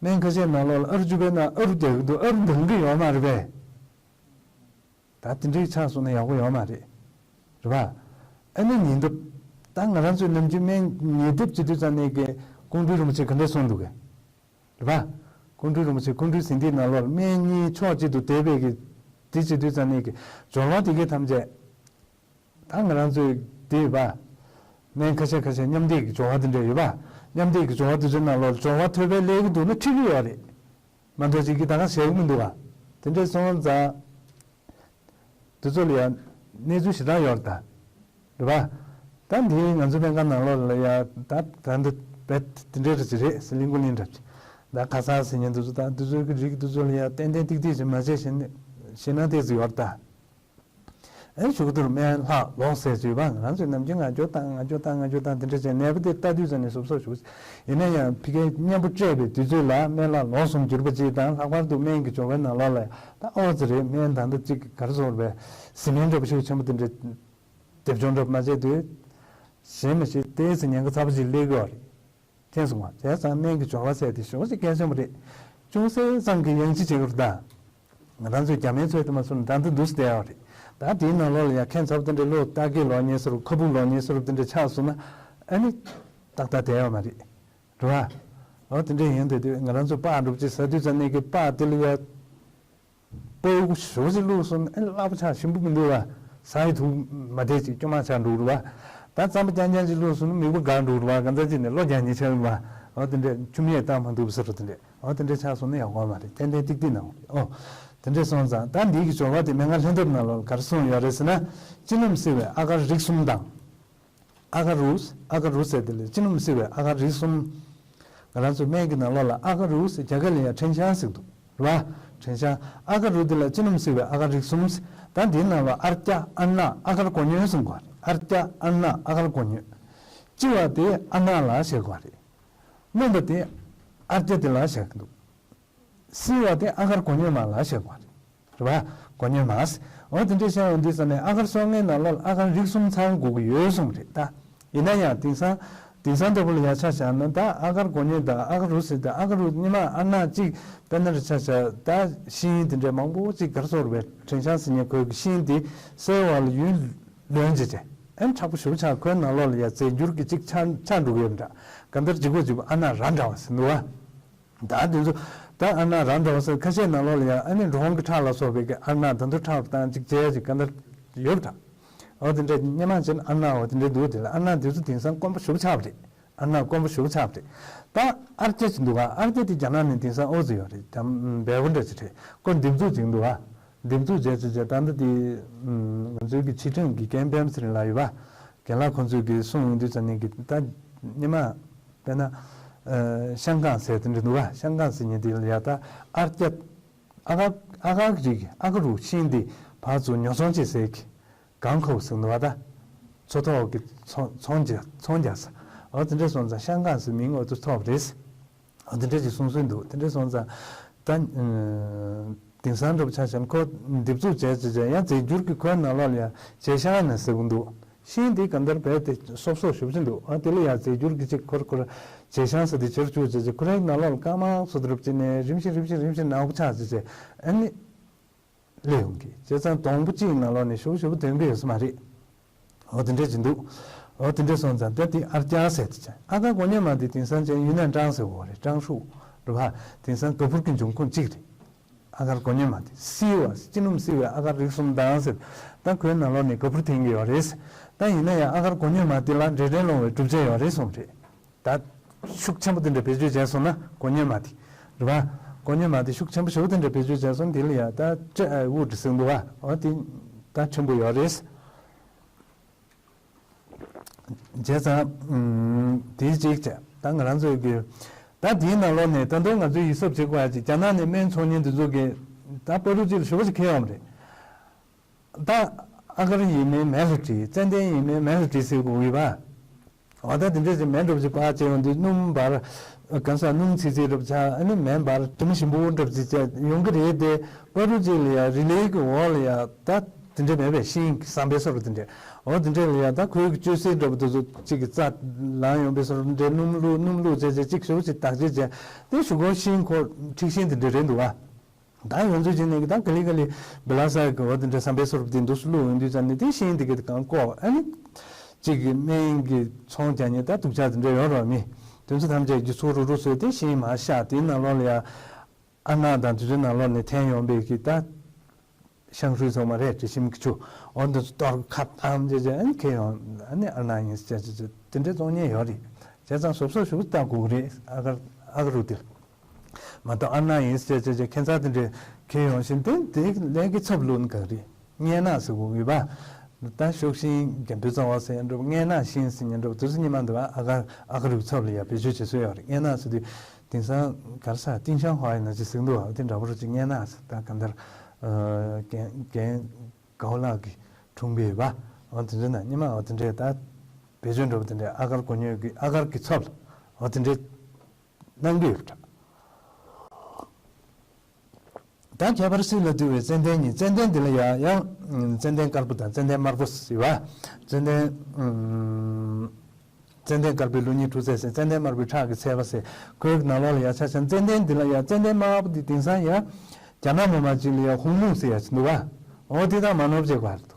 སྨན་ཁ་ཤས་ནང་ལོགས་ལ་ཨ་རུ་བཅུ་པའི་ནང་ཨ་རུ་རྒྱག་གི་འདུག་ཨ་རུ་འདང་གི་ཡོད་མ་རེད་པས། ད་དེ་འདྲའི་ཆགས་སོང་ན་ཡག་པོ་ཡོད་མ་རེད། རེད་པ། ཨ་ནི་ཉེ་འདབས། ད་ང་རང་ཚོའི་ནམ་རྒྱུན་སྨན་ཉེ་འདབས་བྱེད་དུས་ཙམ་ནས་ཀྱི་ཀོང་སྤྲུལ་རིན་པོ་ཆེ་ག་འདྲས་གསུངས་འདུག་གས། རེད་པ། ཀོང་སྤྲུལ་རིན་པོ་ཆེ་ཀོང་སྤྲུལ་ཟིན་ཐིག་ནང་ལོགས་སྨན་གཉིས་ཕྱོགས་གཅིག་ཏུ་བསྡེབས་པའི་གི་དེ་བྱེད་དུས་ཙམ་ནས་ཀྱི་སྦྱོར་བ་དེ་གའི་ཐམས་ཅད། ད་ང་རང་ཚོའི་དེ་བ། སྨན་ཁ་ཤས་ཁ་ཤས་མཉམ་འདེགས་ཀྱི་སྦྱོར་བ་དེ་འདྲ་ཡོད་པ། མཉམ་འདེགས་ཀྱི་སྦྱོར་བ་དེ་ཚོའི་ནང་ལོགས་ལ་སྦྱོར་བ་ཐོས་པས་ལེགས་ཀྱི་འདུག་ན་ཁྲིད་ཀྱི་ཡོད་རེད། མ་གཏོགས་ཅིག་གིས་ད་ག་ཟེར་གྱི་མི་འདུག་ག། དེ་འདྲས་སོང་ཙང་། དེ་ཚོ་ལ་ཡང་གནས་ཚུལ་ཞེ་དྲག་ཡོད་རེད་ད། རེད་པ། ད་འདི་ང་ཚོ་སྨན་ཁང་ནང་ལོགས་ལ་ཡ་ད་ད་འདི་བེད་དེ་འདྲས་རེད་ཅི་རེད་ཟེར་གླིང་ཀུ་གླིང་འདྲ་ཅི། ད་ཁ་སང་ཟེར་མཁན་དེ་ཚོ་ད་དེ་ཚོའི་གི་རིགས་དེ་ཚོ་ལ་ཡ་ཏན་ཏན་ཏིག་ཏིག་ཅིག་མ་བྱས་ཤེས་ན་ཤེས་ན་ཏོག་ཙམ་ཡོད་རེད་ད། ཨེ་ཞུ་གི་འདུག་སྨན་ལྷག་ལོག་ཟེར་ཅིག་ཡོད་པ། ང་རང་ཚོས་ནམ་རྒྱུན་ང་ཅོ་བཏང་ང་ཅོ་བཏང་ང་ཅོ་བཏང་དེ་འདྲ་བྱས་ནད་པ་དེ་ལྟ་དུས་ཙམ་ནས་སོབ་སོབ་ཞུ། ཡིན་ན་ཡང་ཕ་གིའི་གཉེན་པོ་སྤྲད་པའི་དུས་ཚོད་ལ་སྨན་ལྷག་ལོག་གསུམ་གྱུར་པ་ཅིག་དང་། ལྷག་པར་དུ་སྨན་གྱི་སྦྱོར་བའི་ནང་ལོགས་ལ་ད་ཨོ་ཙི་རེད། སྨན་ད་ལྟ་ཅིག་ག་རེ་ཟེར་བས་བཟི་སྨན་འདྲ་པོ་ཤུགས་ཆེན་པོ་དེ་འདྲ་སྡེབ་སྦྱོར་འདྲ་པོ་མ་བྱས་དུས་གཞན་མི་ཤེས་ཏོག་ཙམ་ཉེན་ཁ་ཚ་པོ་ཅིག་སླེབས་ཀྱི་ཡོད་རེད། མཁྱེན་སོང་ང་། བྱས་ཙང་སྨན་གྱི་སྦྱོར་བ་ཟེར་དེ་ཞེ་པོ་ཅིག་གལ་ཆེན་པོ་རེད། ཅུང་ཟད་ཙམ་གྱིས་ཡང་ཅི་བྱེད་དགོས་རེད་ད། ང་རང་ཚོའི་རྒྱ་མའི་ཚོས་དེ་མ་སོང་ད་འདི་འདུག་སེ་བསྡད་ཡོད་རེད། ད་དེའི་ནང་ལོགས་ལ་ཡ་ཁྱད་མཚར་པོ་དེ་འདྲ་བློ་རྟ་སྐད་ལོག་མཁན་ཟེར་རུ་ཁ་སྦུག་ལོག་མཁན་ཟེར་རུ་དེ་འདྲ་ཆགས་སོང་ན་ཨ་ནི་ཏག་ཏག་བསྡད་ཡོད་མ་རེད། རེད་བ། འོ་དེ་འདྲ་ཡིན་དུས་དུས་ང་རང་ཚོ་སྤགས་འགྲོ་ཅིག་ཟ་དུས་ཙམ་ནས་ཀྱི་སྤགས་དེ་ལ་ཡ། སྤོ་བོ་ཞུ་ཞིག་བླུགས་སོང་ཨེ་སླ་པོ་ཆགས་ཞིམ་པོ་མི་འདུག་བ། ཟ་ཡི་དུ་མ་བདེ་ཅིག་སྐྱོ་མ་ཆགས་འགྲོ་རུ་བ། ད་རྩམ་པ་རྐྱང་རྐྱང་ཅིག་བླུགས་སོང་མིག་པ་འགག་འགྲོ་རུ་བ། གང་ཚ་ཅིག་ནས་གློ་རྒྱག་ཉེ་ཆགས་རུ་བ། འོ་དེ་འདྲས་ཆུ་མིག་ཡས་བཏང་མ་འདུག་ཟེར་རུ་དེ་འདྲས། འོ་དེ་འདྲས་ཆགས་སོང་ན་ཡག་པོ་མ་རེད། ཏན་ཏན་ཏིག་ཏིག་ནང་རེད། འོ་དེ་འདྲས་སོང་ཙང་ད་འདི་གི་སྦྱོར་བ་དེ་སྨན་ཁང་ལྷན་ཐབས་ནང་ལོགས་ག་རེ་གསུངས་ཡོད་རེད་ཟེར་ན། ཅི་སྣུམ་བསིལ་བའི་ཨ་གར་རིགས་གསུམ་དང་། ཨ་ག་རུ། ཨ་ག་རུ་ཟེར་དེ་ལ་ཅི་སྣུམ་བསིལ་བའི་ཨ་ག་རིགས་གསུམ། ང་རང་ཚོ་སྨན་གྱི་ནང་ལོགས་ལ་ཨ་ག་རུ་ཟེར་རྒྱ་སྐད་ལ་ཡང་ཁྲེན་ཤང་ཟེར་འདུག་རེད་བ། ཁྲེན་ཤང་། ཨ་ག་རུ་དེ་ལ་ཅི་སྣུམ་བསིལ་བའི་ཨ་ག་རིགས་གསུམ། ད་འདིའི་ནང་ལ་ཨརྐྱ་ཨརྣ་ཨ་གར་གོ་སྙོད་གསུམ་གོ་རེད། ཨརྐྱ་ཨརྣ་ཨ་གར་གོ་སྙོད། ལྕི་བ་དེ་ཨརྣ་ལ་བྱེད་དགོས་རེད། སྣུམ་པ་དེ་ཨརྐྱ་དེ་ལ་བྱེད་ཀྱི་འདུག་བསིལ་བ་དེ་ཨ་གར་གོ་སྙོད་མ་ལ་བཤད་དགོས་རེད། རེད་བ། གོ་སྙོད་མ། འོ་དེ་འདྲས་བཤད་ཡོང་དུས་ཙམ་ནས་ཨ་གར་སོ་ལྔའི་ནང་ལོགས་ལ་ཨ་གར་རིགས་གསུམ་ཚང་དགོས་ཀྱི་ཡོད་གསུངས་རེད་ད། ཡིན་ན་ཡང་དེང་སང་། དེང་སང་ལྟ་བུ་ལ་ཡ་ཆ་བཞག་ན་ད་ཨ་གར་གོ་སྙོད་དང་ཨ་གར་རུ་ཟེར་ད་ཨ་གར་རུ་སྙེ་མ་ཨ་ནག་གཅིག་དཔེར་ན་རེ་ཆ་བཞག་ད་ཤིང་དེ་འདྲས་མང་པོ་གཅིག་གར་སོར་བའི་དྲན་ཤང་ཟེར་མཁན་ཁོའི་གི་ཤིང་དེ་སེལ་བ་ལ་ཡུན་ལོན་བྱེད་བྱེད་ཨ་ནི་མཁྲེགས་པོ་ཞེ་པོ་ཆགས་ཁོའི་ནང་ལོགས་ལ་ཡ་རྫས་འགྱུར་གྱི་གཅིག་ཆགས་ཆགས་འགྲོ་གི་ཡོད་འདྲ། གང་ལྟར་ལྗིད་ཁོག་ལྗིད་པོ་ཨ་ནག་ར་འདྲ་བ་ཟེར་འདུག་བ། ད་དེ་ཚོ་ད་ཨ་ནག་ར་འདྲ་བ་ཟེར་ཁ་ཤས་ནང་ལོགས་ལ་ཡང་ཨ་ནི་འབྲོང་གི་ཁྲག་ལ་སོགས་པའི་གི་ཨ་ནག་ད་དུང་ཁྲག་དང་གཅིག་བྱས་ཅིག་ག་འདྲ་ཡོད་པ་འདྲ། འོ་དེ་འདྲ་སྙེ་མ་ཅན་ཨ་ནག་འོ་དེ་འདྲ་འདུག་དེ་ལ་ཨ་ནག་དེ་ཚོ་དེང་སང་དཀོན་པོ་ཞེ་པོ་ཆགས་པ་རེད། ཨ་ནག་དཀོན་པོ་ཞེ་པོ་ཆགས་པ་རེད། ད་ཨར་སྐྱ་ཅིག་འདུག་ག་ཨར་སྐྱ་དེ་རྒྱ་ནག་ནས་དེང་སང་ཨོ་ཙི་ཡོད་རེད། ད་བལ་པོ་འདྲ་ཅིག་རེད། ཁོ་འདེབས་འཛུགས་ཅིག་འདུག་ག་འདེབས་འཛུགས་བྱས་ཅིག་བྱས་ད་ལྟ་དེ་ང་ཚོའི་གི་ཕྱི་ཁྲིམས་ཀྱི་རྒན་པད་མ་ཚེ་རིང་ལགས་ཡོད་པ། རྒན་ལགས་ཁོང་ཚོས་ཀྱིས་གསུངས་ཡོང་དུས་ཙམ་ནས་ཀྱི་ད་སྙེ་མ། དཔེར་ན། ཤང་ཀང་ཟེར་དེ་འདྲ་འདུག་ག་ཤང་ཀང་ཟེར་མཁན་དེ་ལ་ཡ་ད་ཨར་སྐྱ། ཨ་ག་ཨ་ག་རིགས་ཨ་ག་རུ་ཤིང་དེ་ཕར་ཚུར་ཉོ་ཚོང་བྱེད་སའི་གི་གང་ཁོ་ཟེར་འདུག་ག་ད། མཚོ་ཐོག་གི་ཚོང་ཚོང་རྒྱག་ཚོང་རྒྱག་ས། འོ་དེ་འདྲ་སོང་ཙང་ཤང་ཀང་ཟེར་མིང་འོ་ཚོ་ཐོགས་པ་རེད། འོ་དེ་འདྲ་ཅིག་གསུང་སྲོལ་འདུག་དེ་འདྲ་སོང་ཙང་། ད། དེང་སང་འདྲ་པོ་ཆ་བཞག་ན་ཁོ་འདེབས་འཛུགས་བྱས་བྱས་བྱས་ཡང་རྫས་འགྱུར་གྱི་ཁོའི་ནང་ལོགས་ལ་ཡང་བྱེ་ཤང་ནས་ཟེར་གི་འདུག་ཤིང་འདི་གང་ལྟར་རྦད་དེ་སོབ་སོབ་ཞེ་པོ་ཅིག་འདུག་ཨ་དེ་ལ་ཡང་རྫས་འགྱུར་གྱི་ཅིག་ཁོར་ཁོར་བྱེ་ཤང་ཟེར་དེ་བྱེར་བཅུག་བྱས་བྱས་ཁོ་རའི་ནང་ལོགས་ལ་དཀར་དམར་སོགས་འདྲ་པོ་ཅིག་ནས་རིམ་བཞིན་རིམ་བཞིན་རིམ་བཞིན་ནག་པོ་ཆགས་བྱས་བྱས་ཨ་ནི། སླེབས་ཡོང་གི་བྱས་ཙང་སྡོང་པོ་གཅིག་ནང་ལོགས་ནས་ཞེ་པོ་ཞེ་པོ་ཐོན་གི་ཡོད་ས་མ་རེད། འོ་དེ་འདྲ་ཅིག་འདུག་འོ་དེ་འདྲ་སོང་ཙང་ད་དེ་ཨར་སྐྱ་ཟེར་དེ་ཅང་ཨ་གར་གོ་སྙོད་མ་དེ་དེང་སང་ཅན་ཡུན་ནན་ཀྲང་ཟེར་བ་རེད། ཀྲང་ཧྲུའུ་རེད་བ། དེང་སང་ག་བུར་གྱི་འབྱུང་ཁུངས་གཅིག་རེད། ཨ་གར་གོ་སྙོད་མ་དེ་བསིལ་བ་ཅི་སྣུམ་བསིལ་བའི་ཨ་གར་རིགས་གསུམ་དང་ཟེར། ད་ཁོའི་ནང་ལོགས་ནས་ག་བུར་འཐེན་གི་ཡོད་རེད། ད་ཡིན་ན་ཡང་ཨ་གར་གོ་སྙོད་མ་དེ་ལ་འབྲས་སྐྲན་སློང་བའི་གྲུབ་ཆ་ཡོད་རེད་གསུངས་རེད། ད་ཤུགས་ཆེན་པོ་དེ་འདྲ་བེད་སྤྱོད་བྱས་སོང་ན་གོ་སྙོད་མ་དེ་རེད་བ། གོ་སྙོད་མ་དེ་ཤུགས་ཆེན་པོ་ཞེ་པོ་དེ་འདྲ་བེད་སྤྱོད་བྱས་སོང་དེ་ལ་ཡང་ད་སྤྲད་ཨ་དབུགས་འདྲ་ཟིན་འདུག་བ། འོ་དེ་ད་ཆེན་པོ་ཡོད་རེད། བྱས་ཙང་དེའི་གཅིག་བྱས་ད་ང་རང་ཚོའི་གི་ད་དེའི་ནང་ལོགས་ནས་ད་དུང་ང་ཚོའི་ཡིད་གཟབ་བྱེད་དགོས་ཡ་གཅིག་རྒྱ་ནག་ནས་སྨན་འཚོང་མཁན་དེ་ཚོ་གི་ད་པ་རུ་ཅི་ལ་ཞེ་པོ་ཅིག་ཁེལ་ཡོང་བ་རེད། ད་ཨ་གར་ཡིན་མིན་མེ་ལ་བྲིས། ཙན་དན་ཡིན་མིན་མེ་ལ་བྲིས་ཟེར་དགོས་ཀྱི་ཡོད་པ། འོ་ད་དེ་འདྲ་ཞིག་མེ་འདྲ་པོ་ཞིག་ཕར་བྱས་ཡོང་དུས་སྣུམ་འབར། གང་ཟག་སྣུམ་ཚིལ་ཚིལ་འདྲ་པོ་ཆགས། ཨ་ནི་མེ་འབར་དྲི་མ་ཞིམ་པོ་འདྲ་པོ་ཞིག་བྱས་ཡོང་གི་རེད་དེ། པ་རུ་ཅིག་ལ་ཡ་རི་ལི་གི་འོག་ལ་ཡ་ད་དེ་འདྲ་མེད་པས་ཤིང་གི་ཟམ་པའི་སོར་དེ་འདྲ། འོ་དེ་འདྲ་ལ་ཡ་ད་ཁོའི་གི་བཅོས་སའི་འདྲ་པོ་དེ་ཚོ་གཅིག་གི་རྩ་ལངས་ཡོང་པའི་སོར་དེ་འདྲ་སྣུམ་བླུགས་སྣུམ་བླུགས་བྱས་བྱས་གཅིག་ཞེ་པོ་ཅིག་བརྟག་དཔྱད་བྱས་དེ་གཞུག་གུ་ཤིང་ཁོ་འཁྲིག་ཤིང་དེ་འདྲ་རེད་འདུག་བ། ད་ཡོངས་རྫོགས་བྱས་ནས་ཀྱི་ད་ག་ལེ་ག་ལེ་བི་ལ་ས་གི་འོ་དེ་འདྲ་ཟམ་པའི་སོར་དེ་འདུག་སུ་བླུགས་ཡོང་དུས་ཙམ་ནས་དེ་ཤིང་དེ་གི་གང་བཀོག་ཨ་ནི། གཅིག་གི་སྨན་གྱི་ཚོང་རྒྱག་མཁན་ད་སྡུག་ཅག་དེ་འདྲ་ཡོད་རོགས་མི། དེ་ཚོ་ཐམས་ཅད་ཀྱི་ཚུར་རུ་རུ་བཟོས་ཏེ་ཤིང་མར་བཞག་དེའི་ནང་ལོགས་ལ་ཡ། ཨ་ནག་དང་དེ་ཚོའི་ནང་ལོགས་ནས་འཐེན་ཡོང་པའི་གི་ད། ཤང་ཧྲུའི་ཚང་མ་རེད། དྲི་ཞིམ་གྱི་ཆུ་འོ་འདི་ཚོ་གཏོར་ཁ་བཏང་བྱས་བྱས་ཨ་ནི་ཁྱེར་ཡོང་། ཨ་ནི་ཨ་ནཱ་ཡིན་ཟེར་བྱས་བྱས་དེ་འདྲའི་བཙོང་མཁན་ཡོད་རེད། བྱས་ཙང་གཟབ་གཟབ་ཞུ་ལྟ་དགོས་ཀྱི་རེད། ཨ་གར་ཨ་གར་རུ་དེ་མ་གཏོགས་ཨ་ནཱ་ཡིན་ཟེར་བྱས་བྱས་ཁྱད་མཚར་དེ་འདྲའི་ཁྱེར་ཡོང་བཞིན་དེ་དེ་ལས་ཀྱི་ཚབ་ལོན་ག་རེད། སྙན་ངག་ཟེར་དགོས་ཡོད་པ། ད་ཤོག་ཤིང་རྒྱ་མདུད་རྩ་བ་ཟེར་ཡང་འགྲུབ། སྙན་ངག་ཤིང་ཟེར་ཡང་འགྲུབ། དུས་ཚོད་ཉི་མ་འདུག་ཨ་ག་ཨ་ག་རུ་ཚབ་ལ་ཡ་བེད་སྤྱོད་བྱེད་སྲོལ་ཡོད་རེད། སྙན་ངག་ཟེར་དུས་དེང་སང་ག་རེ་ཟ་ཏིང་ཤང་ཧྭ་ཡིན་ན་ཅི་ཟེར་འདུག་ཨ་དེ་འདྲ་པོ་རུ་ཅིག་སྙན་ངག་ཟེར། ད་ག་འདར་རྒན་རྒན་གའོ་ལགས་ཀྱི་འཁྲུངས་པའི་ཡོད་པ། འོ་དེ་འདྲ་ན་ཉི་མ་འོ་དེ་འདྲས་ད་བེད་སྤྱོད་འགྲུབ། དེ་འདྲས་ཨ་གར་གོ་ཉོས་ཀྱི་ཨ་གར་གྱི་ཚབ་ལ་འོ་དེ་འདྲས་གནང་གི་ཡོད་པ་འདྲ། ད་ཁྱད་པར་སྲིད་ལ་བཏུལ་བའི་ཙན་དན་ཉིད། ཙན་དན་འདི་ལ་ཡང་ཡང་ཙན་དན་དཀར་པོ་དང་ཙན་དན་དམར་པོ་ཟེར་བ། ཙན་དན་ཙན་དན་དཀར་པོའི་ལུགས་གཉིས་འཁྲུལ་ཚད་ཟེར། ཙན་དན་དམར་པོའི་ཁྲག་གི་ཚད་པ་ཟེར། ཁོའི་ནང་ལོགས་ལ་ཡང་ཆ་བཞག་ན་ཙན་དན་འདི་ལ་ཡང་ཙན་དན་དམར་པོ་འདི་དེང་སང་ཡང་རྒྱ་ནག་མི་མང་ཅིག་ལ་ཡང་ཧུང་མུང་ཟེར་ཡ་ཅིག་འདུག་བ། འོ་དེ་དང་མ་ནོར་བྱེད་དགོས་རེད་འདུག་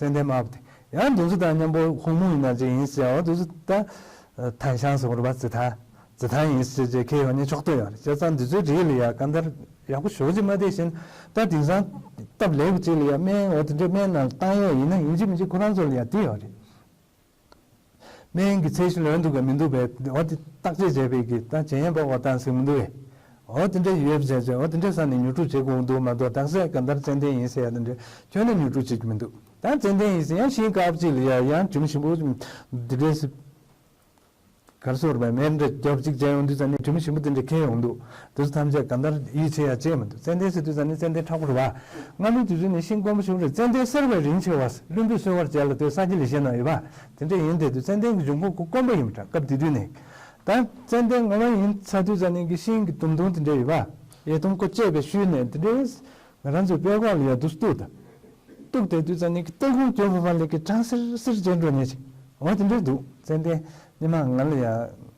ཙན་དན་དམར་པོ་དེ་ཡང་འདི་ཚོ་དང་མཉམ་པོ་ཧུང་མུང་ཡིན་ན་ཅིག་ཡིན་ཟེར། འོ་འདི་ཚོ་ད་ཐན་ཤང་ཟེར་བ་རེད་པ། ཙི་ཐན་ཙི་ཐན་ཡིན་ཟེར་བྱས་ཁྱེར་ཡོང་ནས་ཆོག་ཏུ་ཡོད་རེད། བྱས་ཙང་འདི་ཚོའི་རིགས་ལ་ཡ་ག་འདར་ཡག་པོ་ཞེ་པོ་ཅིག་མ་བསྡད་བཞིན་ད་དེང་སང་སྟབས་ལེགས་པ་ཅིག་ལ་ཡ་སྨན་འོ་དེ་འདྲའི་སྨན་ནང་བཏང་ཡས་ཡིན་ན་ཡིན་གཅིག་མིན་གཅིག་ཁོ་རང་ཚོ་ལ་ཡ་དེ་ཡོད་རེད། སྨན་གྱི་ཚད་གཞི་ལོན་འདུག་ག་མི་འདུག་པས་འོ་དེ་བརྟག་དཔྱད་བྱས་པའི་གི་ད་བྱས་ཡན་པ་འོ་བཏང་ཟེར་མི་འདུག་པས། འོ་དེ་འདྲ་ཡོད་བྱས་བྱས་འོ་དེ་འདྲ་ས་ནས་ཉོ་སྒྲུབ་བྱེད་དགོས་འདུག་མ་གཏོགས་དག་ས་ག་འདར་ཙན་དན་ཡིན་ཟེར་ཡ་དེ་འདྲ་ཁྱོན་ནས་ཉོ་སྒྲུབ་བྱེད་ཀྱི་མི་འདུག་ད་ཙན་དན་ཡིན་ཟེར་ཡང་ཤིང་དཀར་པོ་ཅིག་ལ་ཡ་ཡང་དྲིམ་ཞིམ་པོ་འདི་འདྲས་ག་རེ་ཟེར་བ་མེར་འདྲ་རྒྱབ་གཅིག་བྱས་ཡོང་དུས་ཙ་ནས་དྲིམ་ཞིམ་པོ་དེ་འདྲ་ཁྱེར་ཡོང་འདུག་དེ་ཚོ་ཐམས་ཅད་ག་འདར་ཡིད་ཆེས་ཡ་ཅེས་མི་འདུག་ཙན་དན་ཟེར་དུས་ཙ་ནས་ཙན་དན་མཁྲེགས་པོ་རེད་བ། སྔ་མོའི་དུས་ཚོད་ནས་ཤིང་དཀོན་པོ་ཞིག་རེད། ཙན་དན་གསེར་བས་རིན་ཆེ་བ། བླུན་པོས་གསོད་པར་བྱ་ལ་ལྟོས་ས་སྐྱ་ལེགས་བཤད་ན་ཡོད་པ། དེ་འདྲ་ཡིན་དེ་དུས་ཙན་དན་གྱི་འབྱུང་ཁུངས་ཁོ་དཀོན་པོ་ཡིན་པ་འདྲ་སྐབས་དེ་དུས་ནས། ད་ཙན་དན་ངོ་མ་ཡིན་ཚར་དུས་ཙ་ནས་ཀྱི་ཤིང་གི་དུམ་དུམ་དེ་འདྲ་ཡོད་པ། ཡེ་དུམ་ཁོ་བཅད་པའི་ཤུལ་ནས་དེ་འདྲའི་ང་རང་ཚོའི་སྤེལ་ཁོག་ལ་ཡ་དུ་སྟུག་ད། གཏུགས་ཏེ་དུས་ཙམ་ནས་ཀྱི་སྟོད་ཁུང་གྱོད་ཕ་ཕ་ལས་ཀྱི་གྲང་སིར་སིར་བྱས་འགྲོ་ཉེ་ཆེ། འོ་དེ་འདྲ་འདུག་ཙན་དན་སྙེ་མ་ང་ལ་ཡ་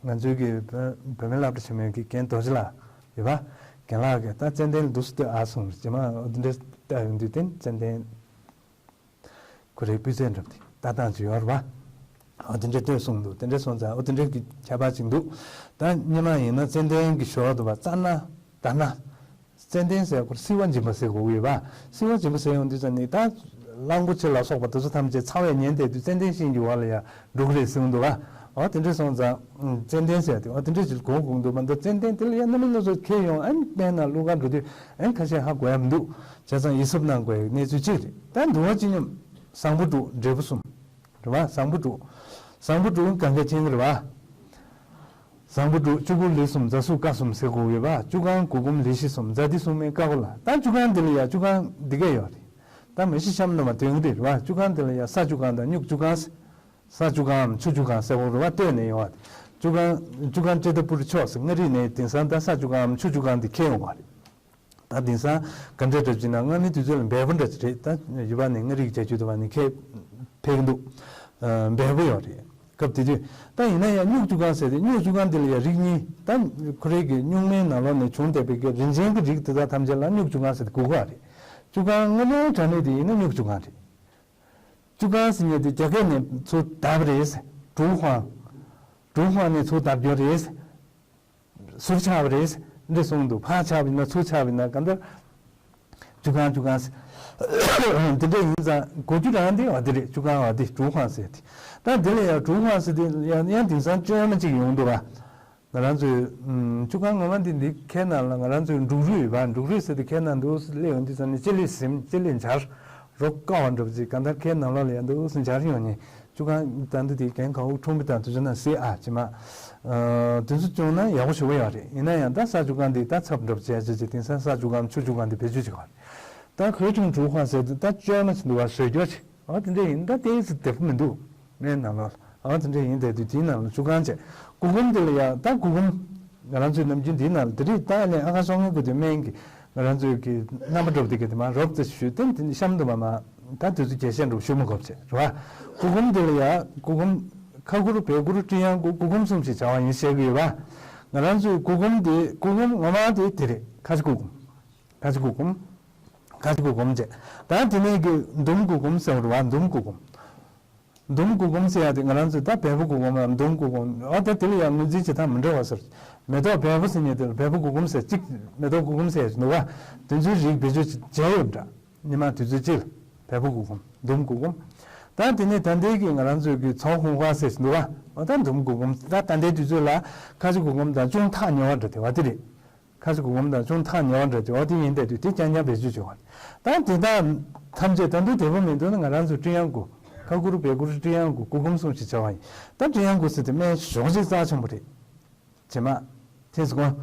ང་ཚོའི་གི་བོད་བོད་མི་སློབ་གྲྭ་ཆེན་མོའི་གི་རྒན་རྡོ་རྗེ་ལགས་ཡོད་པ། རྒན་ལགས་ཀྱིས་ད་ཙན་དན་འདུག་སྟོད་ཨ་གསུངས་རྗེས་མ་འོ་དེ་འདྲ་ལྟ་ཡོང་དུས་དེ་ཙན་དན་ཁོ་རའི་སྤུས་ཚད་འགྲུབ་སྟེ་ལྟ་སྟངས་ཅིག་ཡོད་རེད་པ། འོ་དེ་འདྲ་ལྟོས་གསུངས་འདུག་དེ་འདྲ་སོང་ཙང་འོ་དེ་འདྲ་གི་ཁྱད་པར་ཅིག་འདུག་ད་སྙེ་མ་ཡིན་ན་ཙན་དན་གི་ཞོར་དུ་བ་རྩ་སྣ་དར་སྣ། ཙན་དན་ཟེར་ཁོ་སིལ་བ་འབྱིན་པ་ཟེར་གོ་ཡོད་པ། སིལ་བ་འབྱིན་པ་ཟེར་ཡོང་དུས་ཙ་ནི་ད་གླང་པོ་ཆེ་ལ་སོགས་པ་དེ་ཚོ་ཐམས་ཅད་ཚ་བས་ཉེན་བསྡད་དུས་ཙན་དན་ཤིང་གི་འོག་ལ་ཡ་འགྲོ་གི་རེད་གསུངས་འདུག་བ། འོ་དེ་འདྲ་སོང་ཙང་ཙན་དན་ཟེར་དུས་འོ་དེ་འདྲ་ཅིག་གོ་དགོས་འདུག་མ་གཏོགས་ཙན་དན་དེ་ལ་ཡ་རྣམ་སྨིན་སྣ་ཚོགས་ཁྱེར་ཡོང་ཨ་ནི་སྨན་ནང་བླུགས་ག་འགྲོ་དུས་ཨ་ནི་ཁ་ཤས་ཧ་གོ་ཡ་མི་འདུག་བྱས་ཙང་ཡིད་གཟབ་གནང་དགོས་ཡ་གནས་ཚུལ་གཅིག་རེད། ད་འདུལ་བ་སྤྱི་སྙོམས། བཟང་པོ་དྲུག་འབྲས་བུ་གསུམ། རེད་བ། བཟང་པོ་དྲུག་བཟང་པོ་དྲུག་གང་ག་ཅན་གྱི་རེད་བ། བཟང་པོ་དྲུག་ཆུ་བུར་ལི་གསུམ་རྫ་སུག་ཀ་གསུམ་ཟེར་དགོས་ཡོད་པ། བཅུ་གང་དགུ་སྒོམ་ལི་ཤི་གསུམ་རྫ་དི་སུག་སྨན་ཀ་གོ་ལ། ད་བཅུ་གང་འདི་ལ་ཡ་བཅུ་གང་འདི་ག་ཡོད་རེད། ད་མ་གཞི་གཤམ་དུ་མ་དོན་གྱི་རེད་བ། བཅུ་གང་འདི་ལ་ཡ་ས་བཅུ་གང་དང་སྨྱུག་བཅུ་གང་། ས་བཅུ་གངམ་ཆུ་བཅུ་གང་ཟེར་བ་རེད་བ། སྟོད་ནས་ཡོང་བ། བཅུ་གང་བཅུ་གང་ཀྲི་ཏ་པུ་རི་ཕྱོགས་སུ་མངའ་རིས་ནས་དེང་སང་ད་ས་བཅུ་གངམ་ཆུ་བཅུ་གང་འདི་ཁྱེར་ཡོང་བ་རེད། ད་དེང་སང་ག་འདྲ་འདྲ་བྱས་ན་སྔ་མའི་དུས་ཚོད་ལ་འབེལ་པོ་འདྲ་ཅིག་རེད། ད་ཡུལ་བ་ནས་མངའ་རིས་རྒྱལ་རྒྱུད་དུ་བ་ནས་ཁྱེད་ཕེབས་ཀྱི་འདུག་འབེལ་པོ་ཡོད་རེད། སྐབས་དེ་དུས་ད་ཡིན་ན་ཡང་སྨྱུག་བཅུ་གང་ཟེར་ཏེ་སྨྱུག་བཅུ་གང་འདི་ལ་ཡང་རིགས་གཉིས། ད་ཁོ་རའི་གི་སྨྱུག་མའི་ནང་ལོགས་ནས་བྱུང་བསྡད་པའི་གི་རིན་ཆེན་གྱི་རིགས་དེ་དག་ཐམས་ཅད་ལ་སྨྱུག་བཅུ་གང་ཟེར་ཏེ་གོ་གི་རེད། བཅུ་གང་དངོས་གནས་དྲང་གནས་དེ་ཡིན་ན་སྨྱུག་བཅུ་གང་རེད། བཅུ་གང་ཟེར་མཁན་དེ་རྒྱ་སྐད་ནས་ཚུར་བརྡབས་རེད། ཀྲུའུ་ཧུང་། ཀྲུའུ་ཧུང་ནས་ཚུར་བརྡབས་རྒྱུ་རེད། ཟུར་ཆག་པ་རེད། འདི་གསུངས་འདུག་ཕར་ཆག་པ་ཡིན་ན་ཚུར་ཆག་པ་ཡིན་ན་གང་ལྟར། བཅུ་གང་བཅུ་གང་ཟེར། འདི་འདྲ་ཡིན་ཙང་གོ་རྒྱུ་རང་འདི་འོ་འདི་རེད། བཅུ་གང་འོ་འདི་ཀྲུའུ་ཧུང་ཟེར་དེ། ད་འདི་ལ་ཡང་ཀྲུའུ་ཧུང་ཟེར་དེ་ཡང་ཡང་དེང་སང་བཅོས་མ་གཅིག་ཡོང་འདུག་བ། ང་རང་ཚོའི་ཨུམ་བཅུ་གང་ངོ་མ་འདི་འདི་ཁའི་ནང་ལ་ང་རང་ཚོའི་འབྲུག་རུས་ཡོད་པ། འབྲུག་རུས་ཟེར་དེ་ཁའི་ནང་དུ་སླེབས་ཡོང་དུས་ཙམ་ནས་ལྕེ་ལེ་ཟིམ། ལྕེ་ལེ་འབྱར། རོ་བསྐ་བ་འདྲ་པོ་ཅིག་གང་ལྟར་ཁའི་ནང་ལོགས་ལ་ཡང་འདུག་སེ་འབྱར་ཡོང་ནས་བཅུ་གང་ད་འདི་དེ་རྒན་ག་འུ་ཁྲུང་པི་དང་དུ་ཆུ་ན་སེ་ཨ་ཅི་མ། དུས་ཚོད་བྱུང་ན་ཡག་པོ་ཞུ་བ་ཡོད་རེད། ཡིན་ན་ཡང་ད་ས་བཅུ་གང་འདི་ད་ཚབ་འདྲ་པོ་བྱས་བྱས་བྱས་དེང་སང་ས་བཅུ་གང་ཆུ་བཅུ་གང་འདི་བེད་སྤྱོད་བྱེད་ག་རེད། ད་ཁོའི་ཁྲུང་ཀྲུའུ་ཧུང་ཟེར་དུས་ད་བཅོས་མ་ཅིག་འདུག་བ། བཟོས་རྒྱུ་ཅིག་འོ་དེ་འདྲ་ཡིན། ད་དེ་ཚོ་བདེ་པོ་མི་འདུག་སྨན་ནང་ལོགས་ལ། འོ་དེ་འདྲ་ཡིན། དེ་དུས་དེའི་ནང་ལ་བཅུ་གང་བྱས། གུར་གུམ་དེ་ལ་ཡ་ད་གུར་གུམ་ང་རང་ཚོའི་ནམ་རྒྱུན་འདིའི་ནང་ལ་དེ་རིགས་ད་ཨ་ནི་ཨ་ཁ་སོང་ངེ་གུ་དེ་སྨན་གྱི་ང་རང་ཚོའི་གི་རྣམ་པ་འདྲ་པོ་དེ་གི་དེ་མ་རོབ་ཙམ་ཞུས་ཏེ་དེ་གཤམ་དུ་མ་མ་ད་དེ་ཚོ་རྒྱས་བཤད་འདྲ་པོ་ཞུ་མི་དགོས་བྱས་རེད་བ། གུར་གུམ་དེ་ལ་ཡ་གུར་གུམ་ཁ་གུར་བལ་གུར་སྤྲི་ཡང་གུར་གུར་གུམ་གསུམ་ཞིག་བྱ་བ་ཡིན་བཤད་གི་ཡོད་བ། ང་རང་ཚོའི་གུར་གུམ་དེ་གུར་གུམ་ངོ་མ་དེ་དེ་རེད། ཁ་ཆེ་གུར་གུམ། ཁ་ཆེ་གུར་གུམ། ཁ་ཆེ་གུར་གུམ་བྱས། ད་དེ་ནས་གི་འདུམ་གུར་གུམ་ཟེར་བ་རེད་བ། འདུམ་གུར་གུམ། འདུམ་གུར་གུམ་ཟེར་ཡ་དེ་ང་རང་ཚོས་ད་བལ་པོ་གུར་གུམ་ལ་འདུམ་གུར་གུམ། འོ་ད་དེ་ལ་ཡང་ངོས་འཛིན་བྱེད་སྟངས་མི་འདྲ་བ་ཟེར། མེ་ཏོག་བལ་པོ་ཟེར་མཁན་དེ་ལ་བལ་པོ་གུར་གུམ་ཟེར་གཅིག་མེ་ཏོག་གུར་གུམ་ཟེར་ཡ་ཅིག་འདུག་བ། དེ་ཚོའི་རིགས་བེད་སྤྱོད་བྱས་ཡོད་འདྲ། ཉི་མ་དུས་ཚོད་གཅིག་ལ་བལ་པོ་མགོ་སྒོམ། འདུམ་མགོ་སྒོམ། ད་དེ་ནས་ད་ལྟའི་གི་ང་རང་ཚོའི་གི་ཚོགས་ཧུང་ཧྭ་ཟེར་ཞིག་འདུག་བ། འོ་ད་འདུམ་མགོ་སྒོམ། ད་ད་ལྟའི་དུས་ཚོད་ལ་ཁ་ཆེ་མགོ་སྒོམ་དང་ཅུང་ཐག་ཉེ་བ་འདྲ་དེ་བ་དེ་རེད། ཁ་ཆེ་མགོ་སྒོམ་དང་ཅུང་ཐག་ཉེ་བ་འདྲ་དེ་བ་དེ་ཡིན་བསྡད་དུས་དེ་རྐྱང་རྐྱང་བེད་སྤྱོད་བྱེད་དགོས། ད་དེ་དག་ཐམས་ཅད་ད་དུང་དེ་བ་མི་འདུག་ན། ང་རང་ཚོའི་སྤྲི་ཡང་མགོ། ཁ་ཁུ་རུ་བལ་ཁུ་རུ་སྤྲི་ཡང་མགོ་མགོ་སྒོམ་གསུམ་ཞིག་བྱ་བ་ཡིན། ད་སྤྲི་ཡང་མགོ་ཟེར་དེ་སྨན་གཞོགས་ཤིག་རྩ་ཆེན་པོ་རེད། བྱེ་མ། ཐེ་སི་ཀོང་།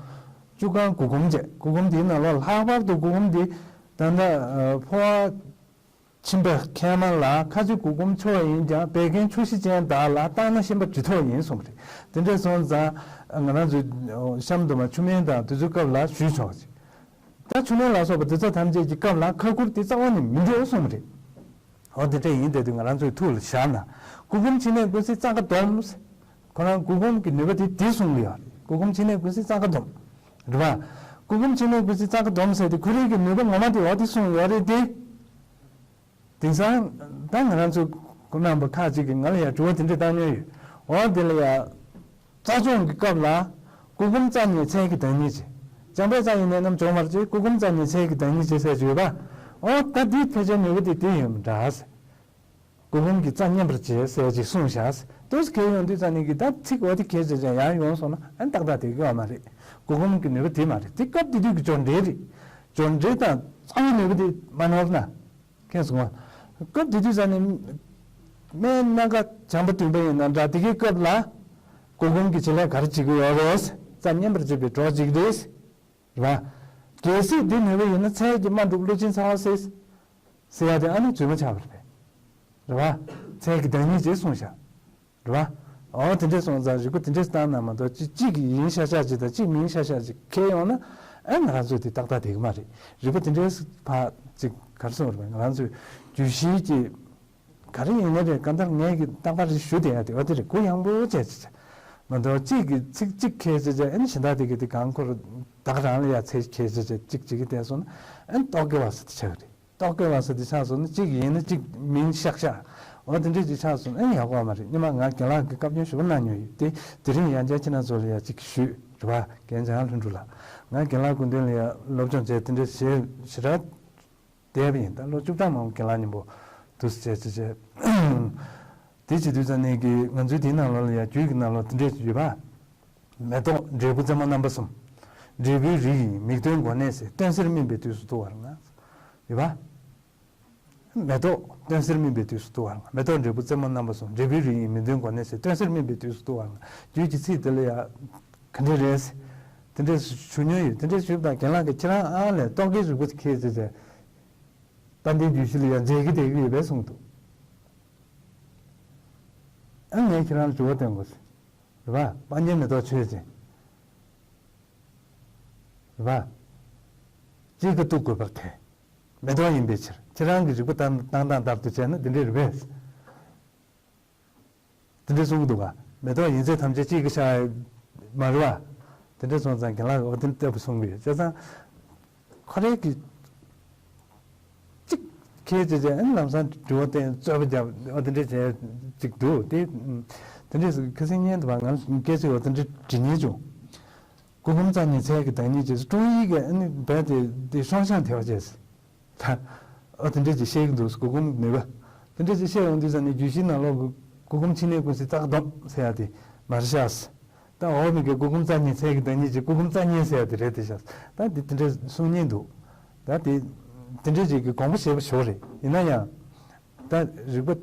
བཅུ་གང་མགོ་སྒོམ་བྱས། མགོ་སྒོམ་དེའི་ནང་ལོགས་ལྷག་པར་དུ་མགོ་སྒོམ་དེ་ད་ལྟ་ཨ་འཕོ་བ་ཕྱིན་པའི་མཁལ་མ་ལ་ཁ་ཆེ་མགོ་སྒོམ་ཆོག་ཡིན་ཀྱང་བད་ཀན་ཆུ་བཞི་ཅན་དག་ལ་བཏང་ན་ཤན་པ་འབྲི་ཐོག་ཡིན་གསུངས་པ་རེད། དེ་འདྲ་སོང་ཙང་ང་རང་ཚོའི་གཤམ་དུ་མ་ཆུ་སྨན་དང་དེ་ཚོའི་སྐབས་ལ་ཞུས་ཆོག་ཅིག་ད་ཆུ་སྨན་ལ་སོགས་པ་དེ་ཚོ་ཐམས་ཅད་ཀྱི་སྐབས་ལ་ཁ་ཁུ་རུ་དེ་རྩ་བ་ནས་མི་འགྲོ་གསུངས་པ་རེད། འོ་དེ་འདྲ་ཡིན་བསྡད་དུས་ང་རང་ཚོའི་ཐུགས་ལ་བཞག་ན། མགོ་སྒོམ་ཕྱི་ནས་ཀུན་གཟི་གཙང་ཁ་སྡོམ། ཁོ་རང་མགོ་སྒོམ་གྱི་ནུས་པ་དེ་དེ་གསུངས་ཡོད་རེད། མགོ་སྒོམ་ཕྱི་ནས་ཀུན་གཟི་གཙང་ཁ་སྡོམ། རེད་བ། མགོ་སྒོམ་ཕྱི་ནས་ཀུན་གཟི་གཙང་ཁ་སྡོམ་ཟེར་དེ་ཁོ་རང་གི་ནུས་པ་ངོ་མ་དེ་འོ་དེ་གསུངས་ཡོད་རེད་དེ། དེང་སང་ད་ང་རང་ཚོ་ཁོང་རྣམ་པ་ཁག་ཅིག་གིས་ང་ལ་ཡང་དྲི་བ་དེ་འདྲ་བཏང་མྱོང་ཡོད། འོ་དེ་ལ་ཡང་། རྩ་སྦྱོང་གི་སྐབས་ལ། མགོ་སྒོམ་རྩ་ཉེ་ཚད་ཀྱི་བདག་ཉིད་བྱེད། འཇམ་དཔལ་རྩ་ཡི་གནད་རྣམས་སྦྱོང་བར་བྱེད། མགོ་སྒོམ་རྩ་ཉེ་ཚད་ཀྱི་བདག་ཉིད་བྱེད་ཟེར་གྱི་ཡོད་པ། འོ་ད་འདིའི་ཕལ་ཆེར་ནུས་པ་དེ་དེ་ཡིན་པ་འདྲ། མགོ་སྒོམ་གྱི་རྩ་མཉམ་པར་བྱེད་ཟེར་ཅིག་གསུངས་བཞག་དུས་ཁྱེད་ཡོང་དུས་ཙ་ནས་ཀྱི་ད་ཚིག་འོ་དེ་ཁྱེད་ཅེས་ཀྱང་ཡང་ཡོང་སོང་ན་ཨ་ཏག་ཏག་དེ་གི་བ་མ་རེད། མགོ་སྒོམ་གྱི་ནུས་པ་དེ་མ་རེད། དེ་སྐབས་དེ་དུས་ཀྱི་སྦྱོར་འབྲེལ་རེད། སྦྱོར་འབྲེལ་དང་རྩ་བའི་ནུས་པ་དེ་མ་ནོར་ན། མཁྱེན་སོང་ངམ། སྐབས་དེ་དུས་ཙ་ནས། སྨན་སྣ་ཁ་བྱམས་པ་བདུན་པ་ཡིན་ན་འདྲ་དེ་གའི་སྐབས་ལ། མགོ་སྒོམ་གྱི་བྱེད་ལས་ག་རེ་བྱེད་ཀྱི་ཡོད་རེད། རྩ་མཉམ་པར་བྱེད་པའི་གྲོགས་གཅིག་རེད། རེད་བ། གལ་སྲིད་འདི་ནུས་པ་ཡོད་ན་མཚན་གྱི་རྨ་འགྲུབ་བློ་ཆེན་ཚ་བ་སེལ། ཟེར་ཡ་དེ་ཨ་ནི་བརྗོད་མ་ཆགས་པ་རེད། རེད་བ། མཚན་གྱི་བདག་ཉིད་ཅེས་གསུངས་བཞག་རེད་བ། འོ་དེ་འདྲས་སོང་ཙང་རིག་པ་དེ་འདྲས་བཏང་ན་མ་གཏོགས་གཅིག་གཅིག་ཡིན་ཤ་ཤ་ཅིག་དང་གཅིག་མིན་ཤ་ཤ་ཅིག་ཁེལ་ཡོང་ན་ཨེ་ང་རང་ཚོ་དེ་ཏག་ཏག་བསྡད་ཀྱི་མ་རེད། རིག་པ་དེ་འདྲས་ཕར་ཅིག་ག་རེ་ཟེར་དགོས་རེད་པས། ང་རང་ཚོའི་བརྗོད་གཞིའི་ཀྱི་ག་རེ་ཡིན་ནའི་རེད། གང་ལྟར་ངས་ཀྱི་རྟག་པར་རེ་ཞུ་བསྡད་ཡ་དེ་འོ་དེ་རེད། གུ་ཡངས་པོ་བྱས་ཅིག་བྱས་མ་གཏོགས་གཅིག་གིས་ཚིག་གཅིག་ཁེལ་ཅིག་བྱས་ཨེ་ནི་གཞན་དག་དེ་གི་དེ་གང་ཁོར་བདག་རང་ལ་ཡ་ཚད་ཁེལ་ཅིག་བྱས་གཅིག་གཅིག་གིས་བལྟས་སོང་ན་ཨེ་ནི་རྟོག་གེ་བ་ཟེར་དེ་ཆགས་ཀྱི་རེད། རྟོག་གེ་བ་ཟེར་དེ་ཆགས་སོང་ན་གཅིག་ཡིན་ན་གཅིག་མིན་ཤག་ཤག་འོ་དེ་འདྲས་ཅིག་ཆགས་སོང་ན་ཨེ་ཡག་པོ་མ་རེད། སྔོན་མ་ང་རྒན་ལགས་ཀྱིས་བཀའ་བཀྱོན་ཞེ་པོ་གནང་མྱོང་ཡོད་དེ། དེ་རིང་ཡང་བསྐྱར་ཁྱེད་རང་ཚོ་ལ་ཡང་གཅིག་ཞུས་རེད་བ། རྒན་འཇམ་དབྱངས་ལྷུན་གྲུབ་ལགས། ང་རྒན་ལགས་སྐུ་མདུན་ལ་ཡང་སློབ་སྦྱོང་བྱས་དེ་འདྲས་བྱས་ཞེ་དྲག་བསྡད་པ་ཡིན། ད་ལོ་བཅུ་གྲངས་མང་པོ་རྒན་ལགས་མཉམ་པོ་འདུག་སེ་བྱས་བྱས་བྱས། དེ་བྱེད་དུས་ཙ་ནས་ཀྱི་ང་ཚོའི་དེའི་ནང་ལོགས་ལ་ཡང་རྒྱུད་ཀྱི་ནང་ལོགས་དེ་འདྲས་ཅིག་ཡོད་པ། མེ་ཏོག་འབྲས་བུ་རྩེ་མོ་རྣམ་པ་གསུམ། འབྲས་བུའི་རིགས་ཡིན་མིག་སྟོན་གོ་གནས་ཟེར། སྟོན་སེལ་སྨིན་པའི་དུས་སུ་བཏུ་བར་ང་། ཡོད་པ། མེ་ཏོག་སྟོན་སེལ་སྨིན་པའི་དུས་སུ་བཏུ་བར་ང་། མེ་ཏོག་འབྲས་བུ་རྩེ་མོ་རྣམ་པ་གསུམ། འབྲས་བུའི་རིགས་ཡིན་མིག་སྟོན་གོ་གནས་ཟེར། སྟོན་སེལ་སྨིན་པའི་དུས་སུ་བཏུ་བར་ང་། རྒྱུད་ཀྱི་ཚིག་དེ་ལ་ཡང་། ག་འདྲ་རེད། དེ་འདྲས་ཞུ་མྱོང་ཡོད། དེ་འདྲས་ཞུས་པ་དང་རྒན་ལགས་ཀྱིས་ཁྱེད་རང་ཨ་ལས་རྟོག་གེའི་རིག་པ་ཁྱེད་ཟེར་ཟེར། ད་འདིའི་བརྗོད་གཞི་ལ་ཡང་མཛད་ཀྱི་བསྡད་ཀྱི་ཡོད་པས་གསུངས་འདུག་ཨ་ངས་ཁྱེད་རང་ལ་དྲི་བ་བཏོན་དགོས་ཟེར། རེད་བ། སྤང་རྒྱན་མེ་ཏོག་ཆོས་ཅན། རེད་བ། གཅིག་གི་བཏུ་དགོས་པར་ཐལ། མེ་ཏོག་ཡིན་པའི་ཕྱིར། ཁྱེད་རང་གི་རིག་པ་བཏང་བཏང་སྟངས་ལྟར་དུ་བྱས་ན་འདི་འདྲས་རེད་པས། དེ་འདྲས་གསུང་གི་འདུག་ག་མེ་ཏོག་ཡིན་ཚད་ཐམས་ཅད་གཅིག་གི་ཤ་མ་རེད་བ། དེ་འདྲས་སོང་ཙང་རྒན་ལགས་ཀྱིས་འོ་དེ་ལྟ་བུ་གསུང་གི་ཡོད། བྱས་ཙང་། ཁོ་རང་གིས་གཅིག་ཁྱེད་ཅེས་བྱས་ཨ་ནི་ལམ་སང་དྲི་བ་བསྟན་རྩོད་པ་རྒྱབ་འོ་དེ་འདྲས་བྱས་ཅིག་འདུག་དེ་དེ་འདྲས་སུ་ཁ་སང་བརྙན་དུ་བ་ང་སྐད་ཆ་འོ་དེ་འདྲས་དྲི་མཁན་བྱུང་། སྐུ་ཁམས་རྩ་ཉེ་ཚད་ཀྱི་བདག་ཉིད་ཅེས་སུ་ཀྲུང་ཡིག་གི་ཨ་ནི་བས་དེ་དེ་ཤོང་ཤང་དེ་བ་བྱས། ད། ཨོ་དེ་འདྲས་ཅིག་བཤད་ཀྱི་འདུག་སྐུ་ཁམས་ནུས་པ། དེ་འདྲས་ཅིག་བཤད་ཡོང་དུས་ཙ་ནས་རྒྱུད་བཞིའི་ནང་ལོགས་ཀྱི་སྐུ་ཁམས་ཕྱི་ནས་ཀུན་གཟི་རྩ་ཁ་སྡོམ་ཟེར་ཡ་དེ་མ་རེད་ཤག་ད་འོག་མིན་གྱི་སྐུ་ཁམས་རྩ་ཉེ་ཚད་ཀྱི་བདག་ཉིད་ཅིག་སྐུ་ཁམས་རྩ་ཉེ་ཟེར་ཡ་དེ་རེད་དེ་ཤག་ད་དེ་དེ་འདྲས་གསུང་ཉན་འདུག་ད་དེ་དེ་འདྲས་ཅིག་གི་དགོངས་པ་བཞེས་པ་ཞོག་རེད། ཡིན་ན་ཡང་། ད་རིག་པ།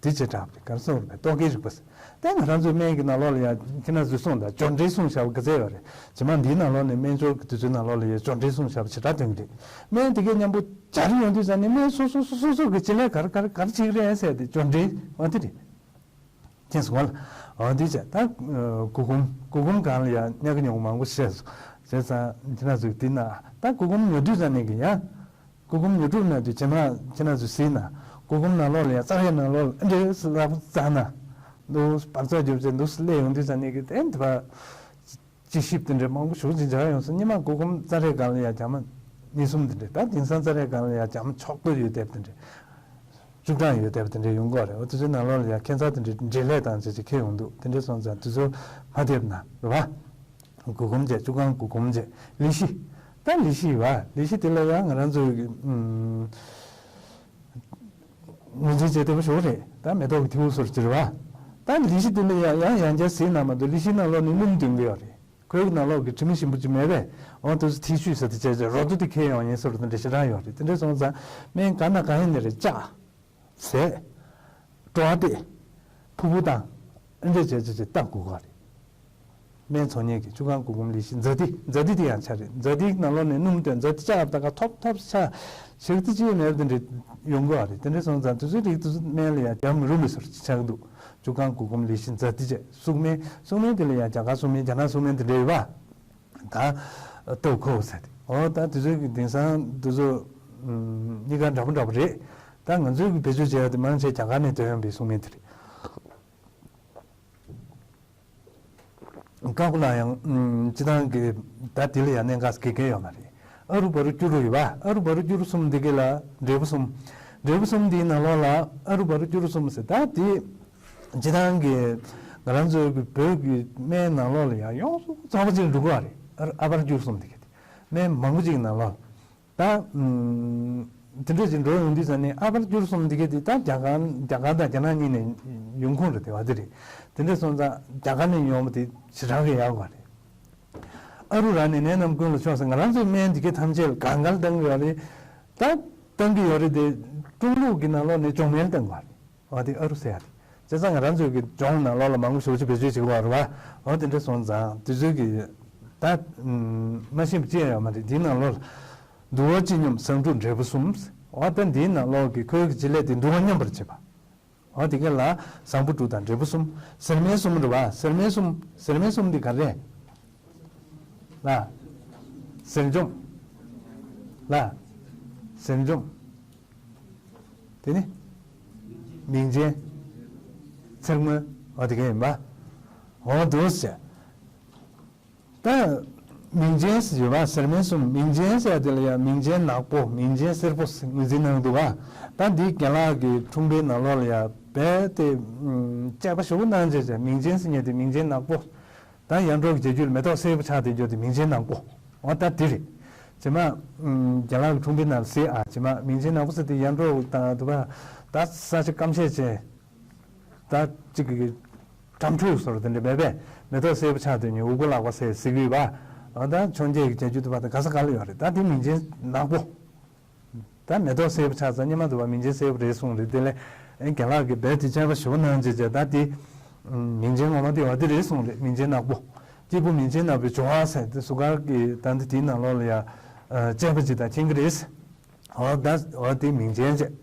དེ་བྱེ་བྲག་པའི་གར་སོང་རུ་བའི་རྟོག་གེའི་རིག་པ་ཟེར། དེ་ང་རང་ཚོའི་སྨན་གྱི་ནང་ལོགས་ལ་ཡང་ཁྱེད་རང་ཚོས་གསུངས་དང་སྦྱོར་འབྲེལ་གསུངས་བཞག་པ་ག་ཚད་ཡོད་རེད། ཇི་མ་འདིའི་ནང་ལོགས་ནས་སྨན་སྦྱོར་གྱི་དུས་ཚོད་ནང་ལོགས་ལ་ཡང་སྦྱོར་འབྲེལ་གསུངས་བཞག་པ་བྱེ་བྲག་སྟོན་གྱི་རེད། སྨན་དེ་གའི་མཉམ་པོ་སྦྱར་ཡོང་དུས་ཙང་ནས་སྨན་སོ་སོ་སོ་སོ་སོ་གི་བྱེད་ལས་ག་རེ་ག་རེ་ག་རེ་བྱེད་ཀྱི་རེད་ཟེར་ཏེ་སྦྱོར་འབྲེལ་འོ་དེ་རེད། མཁྱེན་སོང་ངམ། འོ་དེ་བྱས་ད་སྐུ་ཁམས་སྐུ་ཁམས་སྒང་ལ་ཡང་གནད་འགག་ཉུང་མང་པོ་བཤད་སོང་། བྱས་ཙང་ཁྱེད་རང་ཚོས་དེ་ན་ད་སྐུ་ཁམས་ཉོ་དུས་ཙང་ནས་ཀྱི་ཡང་། སྐུ་ཁམས་ཉོ་སྒྲུབ་ན་དུས་ཇེ་མང་ཁྱེད་རང་ཚོས་གཟིགས་ན། སྐུ་ཁམས་ནང་ལོགས་ལ་ཡང་རྩ་རའི་ནང་ལོགས་ལ་འདྲེ་སི་ལ་བཙག་ན། འདུག་བར་ཚ་རྒྱོབ་ཅེ་འདུག་སླེབས་ཡོང་དུས་ཙང་ནས་ཀྱི་དེ་འདི་བ། དཔྱད་ཞིབ་དེ་འདྲ་མང་པོ་ཞུགས་ཅིག་འཇག་ཡོང་སོང་། སྔོན་མ་སྐུ་ཁམས་རྩ་རའི་སྒང་ལ་ཡང་རྒྱ་མ་གཉིས་གསུམ་དེ་འདྲ། ད་དེང་སང་རྩ་རའི་སྒང་ལ་ཡང་རྒྱ་མ་ཆོག་པོ་ཡོད་དེབ་དེ་འདྲ། བཅུ་གྲངས་ཡོད་དེབ་དེ་འདྲ་ཡོང་གི་རེད། འོ་དེ་ཚོའི་ནང་ལོགས་ལ་ཡང་ཁྱད་མཚར་དེ་འདྲ་འདྲེ་ལྷད་དང་བཅས་ཅིག་ཁེལ་ཡོང་འདུག་དེ་འདྲ་སོང་ཙང་དེ་ཚོ་མ་དེབ་ན་རེད་བ། སྐུ་ཁམས་བཅས་བཅུ་གང་སྐུ་ཁམས་བཅས་ལི་ཤི། ད་ལི་ཤི་བ་ལི་ཤི་དེ་ལ་ཡང་ང་རང་ཚོའི་གི་ཨུམ། ངོས་འཛིན་བྱེད་བདེ་པོ་ཞིག་རེད། ད་མེ་ཏོག་གི་ཐིགས་པ་བཟོ་འདྲ་ཅིག་རེད་བ། ད་ལི་ཤི་དེ་ལ་ཡང་ཡང་ཡང་བསྐྱར་གཟིགས་ན་མ་གཏོགས་ལི་ཤིའི་ནང་ལོགས་ནས་སྣུམ་འདོན་གྱི་ཡོད་རེད། ཁོའི་ནང་ལོགས་ཀྱི་དྲི་མ་ཞིམ་པོ་ཅིག་མེད་པས། འོ་དེ་ཚོ་ཐིགས་ཤུད་ཟེར་དེ་བྱས་བྱས་རོ་ཏོ་དེ་ཁྱེར་ཡོང་ཡིན་ཟེར་བ་དེ་འདྲ་ཞེ་དྲག་ཡོད་རེད། དེ་འདྲ་སོང་ཙང་སྨན་གང་དང་གང་ཡིན་ནའི་རེད། ལྕགས། ཟས། སྤྲོ་བ་སྟེ། ཕུར་བུ་དང་། ཨེ་འདྲ་བྱས་བྱས་བྱས་བཏང་དགོས་ཀྱི་རེད། སྨན་བཙོང་མཁན་གྱི་ཆུ་སྒང་གུར་གུམ་ལི་ཤི་ཛ་ཏི། ཛ་ཏི་དེ་ཡང་ཆ་རེད། ཛ་ཏིའི་ནང་ལོགས་ནས་སྣུམ་བཏོན། ཛ་ཏི་ལྕགས་ཡབ་ད་ག་ཐོབ་ཐོབ་ཆ་ཞིག་ཏུ་ཅི་ཡང་མེད་པ་དེ་འདྲ་ཡོང་གི་རེད། དེ་འདྲ་སོང་ཙང་དེ་ཚོའི་རིགས་དེ་ཚོ་སྨན་ལ་ཡང་རྒྱག་མི་རུང་བའི་བཟོ་འདྲ་ཅིག་ཆགས་འདུག་ཆུ་སྒང་གུར་གུམ་ལི་ཤི་ཛ་ཏི་བྱས་སུག་སྨན། སུག་སྨན་དེ་ལ་ཡང་རྒྱ་གར་སུག་སྨན། རྒྱ་ནག་སུག་སྨན་དེ་འདྲ་ཡོད་པ། ད་ལྟོ་ཁོ་ཟེར་ཏེ། འོ་ད་དེ་ཚོའི་གི་དེང་སང་དེ་ཚོ་ཨུམ་གཉིས་ཀ་འདྲ་པོ་འདྲ་པོ་རེད། ད་ང་ཚོའི་གི་བེད་སྤྱོད་བྱེད་ཡ་དེ་མང་ཆེ་རྒྱ་གར་ནས་ཐོན་ཡོང་པའི་སུག་སྨན་དེ་རེད། ཀ་ཀུ་ལ་ཡང་ཨུམ་སྤྱི་བཏང་གི་ད་དེ་ལ་ཡང་གནད་འགག་གེ་གེ་ཡོད་མ་རེད། ཨ་རུ་བ་རུ་སྐྱུ་རུ་ཡོད་པ། ཨ་རུ་བ་རུ་སྐྱུ་རུ་གསུམ་འདི་གེ་ལ་འབྲས་བུ་གསུམ། འབྲས་བུ་གསུམ་འདིའི་ནང་ལོགས་ལ་ཨ་རུ་བ་རུ་སྐྱུ་རུ་གསུམ་ཟེར། ད་དེ་སྤྱི་བཏང་གི་ང་རང་ཚོའི་གི་བོད་ཀྱི་སྨན་ནང་ལོགས་ལ་ཡང་ཡོངས་སུ་རྫོགས་པ་ཅིག་འགྲོ་གི་རེད། ཨ་རུ་ཨ་བ་རུ་སྐྱུ་རུ་གསུམ་འདི་གེ་དེ་སྨན་མང་པོ་ཅིག་ནང་ལོགས་ད། ཨུམ། དེ་འདྲ་ཅིག་འགྲོ་ཡོང་དུས་ཙ་ནས་ཨ་བ་རུ་སྐྱུ་རུ་གསུམ་འདི་གེ་དེ་ད་རྒྱ་གར་རྒྱ་གར་དང་རྒྱ་ནག་གཉིས་ནས་ཡོང་ཁུངས་རེད། དེ་བ་དེ་རེད། དེ་འདྲ་སོང་ཙང་རྒྱ་གར་ནས་ཡོང་བ་དེ་ཞེ་དྲག་གི་ཡག་པ་རེད། ཨ་རུ་ར་ནས་ནད་རྣམས་ཀུན་ལ་མཆོག་ཟེར། ང་རང་ཚོའི་སྨན་འདི་གེ་ཐམས་ཅད་ལ་གང་ག་ལ་བཏང་གི་ཡོད་རེད། ད་བཏང་གི་ཡོད་རེད་དེ། ཀྲུང་ལུགས་ཀྱི་ནང་ལོགས་ནས་ལྗོང་སྨན་ལ་བཏང་གི་ཡོད་རེད། འོ་དེ་ཨ་རུ་ཟེར་ཡ་དེ། བྱས་ཙང་ང་རང་ཚོའི་གི་ལྗོངས་ནང་ལོགས་ལ་མང་པོ་ཞེ་པོ་ཅིག་བེད་སྤྱོད་བྱེད་ཀྱི་ཡོད་རེད་བ། འོ་དེ་འདྲ་སོང་ཙང་དེ་ཚོའི་གི་ད་ཨུམ་མ་ཤེས་པ་ཅི་ཡང་ཡོད་མ་རེད། དེའི་ནང་ལོགས་ལ་དུ་བ་སྤྱི་སྙོམས་ཟངས་དྲུག་འབྲས་བུ་གསུམ། འོ་ད་དེའི་ནང་ལོགས་ཀྱི་ཁོའི་གི་བྱེད་ལས་དེ་དུ་བ་སྙོམས་པར་བྱེད་པ། འོ་དེ་ག་ལ་ཟངས་བུ་དྲུག་དང་འབྲས་བུ་གསུམ། ཟེར་མའི་གསུམ་རེད་བ། ཟེར་མའི་གསུམ། ཟེར་མའི་གསུམ་དེ་ག་རེ་རེད། ལ། ཟེར་འཇོམས། ལ། ཟེར་འཇོམས། དེ་ནི། མིང་ཅན། ཚེར་སྔོན། འོ་དེ་ག་ཡིན་པ། འོ་འདུག་ཟེར། ད། མིང་ཅན་ཟེར་ཡོད་པ། ཟེར་མའི་གསུམ། མིང་ཅན་ཟེར་དེ་ལ་ཡང་མིང་ཅན་ནག་པོ། མིང་ཅན་སེར་པོ་ཟེར་ངོས་འཛིན་གནང་འདུག་བ། ད་འདི་རྒན་ལགས་ཀྱི་འཁྲུངས་པའི་ནང་ལོགས་ལ་ཡང་རྦད་དེ་ཨུམ་དཔྱད་པ་ཞེ་པོ་གནང་བྱས་བྱས། མིང་ཅན་ཟེར་མཁན་དེ་མིང་ཅན་ནག་པོ། ད་ཡར་འབྲོག་གི་རྒྱལ་རྒྱུད་ལ་མེ་ཏོག་སེར་པོ་ཆགས་བསྡད་རྒྱུ་དེ་མིང་ཅན་ནག་པོ། འོ་ད་དེ་རེད། རྗེས་མ། ཨུམ་རྒན་ལགས་ཀྱི་འཁྲུངས་པའི་ནང་ལ་གཟིགས་ཨ། རྗེས་མ་མིང་ཅན་ནག་པོ་ཟེར་དེ་ཡར་འབྲོག་དང་དུ་བ། ད་ས་ཆ་སྐམ་ཤས་ཆེ། ད་གཅིག་གི་ཁྲམ་ཕྲུག་སོར་དེ་འདྲ་མེད་པས། མེ་ཏོག་སེར་པོ་ཆགས་དུས་ནི་འུ་གུ་ལག་པ་ཟེར་ཟེར་གི་ཡོད་པ། འོ་ད་འཕྱོངས་རྒྱས་ཀྱི་རྒྱལ་རྒྱུད་དུ་བ་དང་ག་ས་ག་ལ་ཡོད་རེད། ད་དེ་མིང་ཅན་ནག་པོ། ད་མེ་ཏོག་སེར་པོ་ཆགས་ཙང་སྔོན་མ་དུ་བ་མིང་ཅན་སེར་པོ་རེད་གསུངས་རེད། དེ་ལས་ཨེ་རྒན་ལགས་ཀྱིས་རྦད་དེ་དཔྱད་པ་ཞེ་པོ་གནང་བྱས་བྱས། ད་དེ་མིང་ཅན་ངོ་མ་དེ་བ་དེ་རེད་གསུངས་རེད། མིང་ཅན་ནག་པོ། སྐྱེས་བུ་མིང་ཅན་ནག་པོའི་སྦྱོར་བ་ཟེར་དེ་ཟུར་བཀར་གྱི་ད་འདི་དེའི་ནང་ལོགས་ལ་ཡ་དཔྱད་པ་ཅིག་ད་མཁྱེན་གྱི་རེད། འོ་ད་འོ་དེ་མིང་ཅན་བྱས།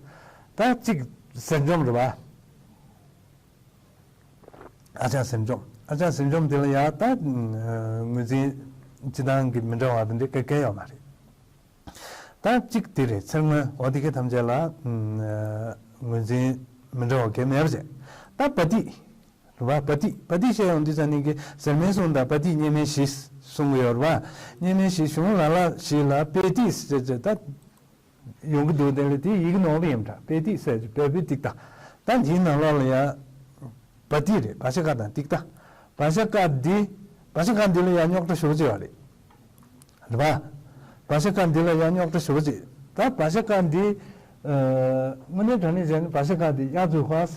ད་གཅིག་ཟེར་འཇོམས་རེད་བ། ཨ་ཅག་ཟེར་འཇོམས། ཨ་ཅག་ཟེར་འཇོམས་དེ་ལ་ཡ་ད་ངོས་འཛིན་སྤྱི་བཏང་གི་མི་འདྲ་བ་དེ་འདྲ་ག་གེ་ཡོད་མ་རེད། ད་གཅིག་དེ་རེད། ཚེར་སྔོན། འོ་དེ་ག་ཐམས་ཅད་ལ་ངོས་འཛིན་མི་འདྲ་བ་གང་ཡང་མེད་པ་བྱས། ད་བ་ཏི་རེད་བ། བ་ཏི། བ་ཏི་བཤད་ཡོང་དུས་ཙ་ནི་གི་ཟེར་མའི་གསུམ་དང་བ་ཏི་སྙེ་མའི་བཞི་གསུང་གི་ཡོད་རེད་བ། སྙེ་མའི་བཞི་གཞུང་ལ་ལ་བཞི་ལ་པེ་ཏི་ཟེར་ཅེས་ད་ཡོང་གི་འདུག་དེ་ལ་དེ་ཡི་གེ་ནོར་བ་ཡིན་འདྲ། པེ་ཏི་ཟེར་ཅེས་པེ་པི་ཏིག་ཏ། ད་དེའི་ནང་ལོགས་ལ་ཡ་བ་ཏི་རེད། བ་ཞ་ཀ་དང་ཏིག་ཏ། བ་ཞ་ཀ་འདི། བ་ཞ་ཀ་འདི་ལ་ཡ་རྙོག་དྲ་ཞེ་པོ་ཅིག་ཡོད་རེད། རེད་པ། བ་ཞ་ཀ་འདི་ལ་ཡ་རྙོག་དྲ་ཞེ་པོ་ཅིག་ད་བ་ཞ་ཀ་འདི། ཨ། དངོས་གནས་དྲང་གནས་བྱས་ན་བ་ཞ་ཀ་འདི་ཡ་ཛུའི་ཧྭ།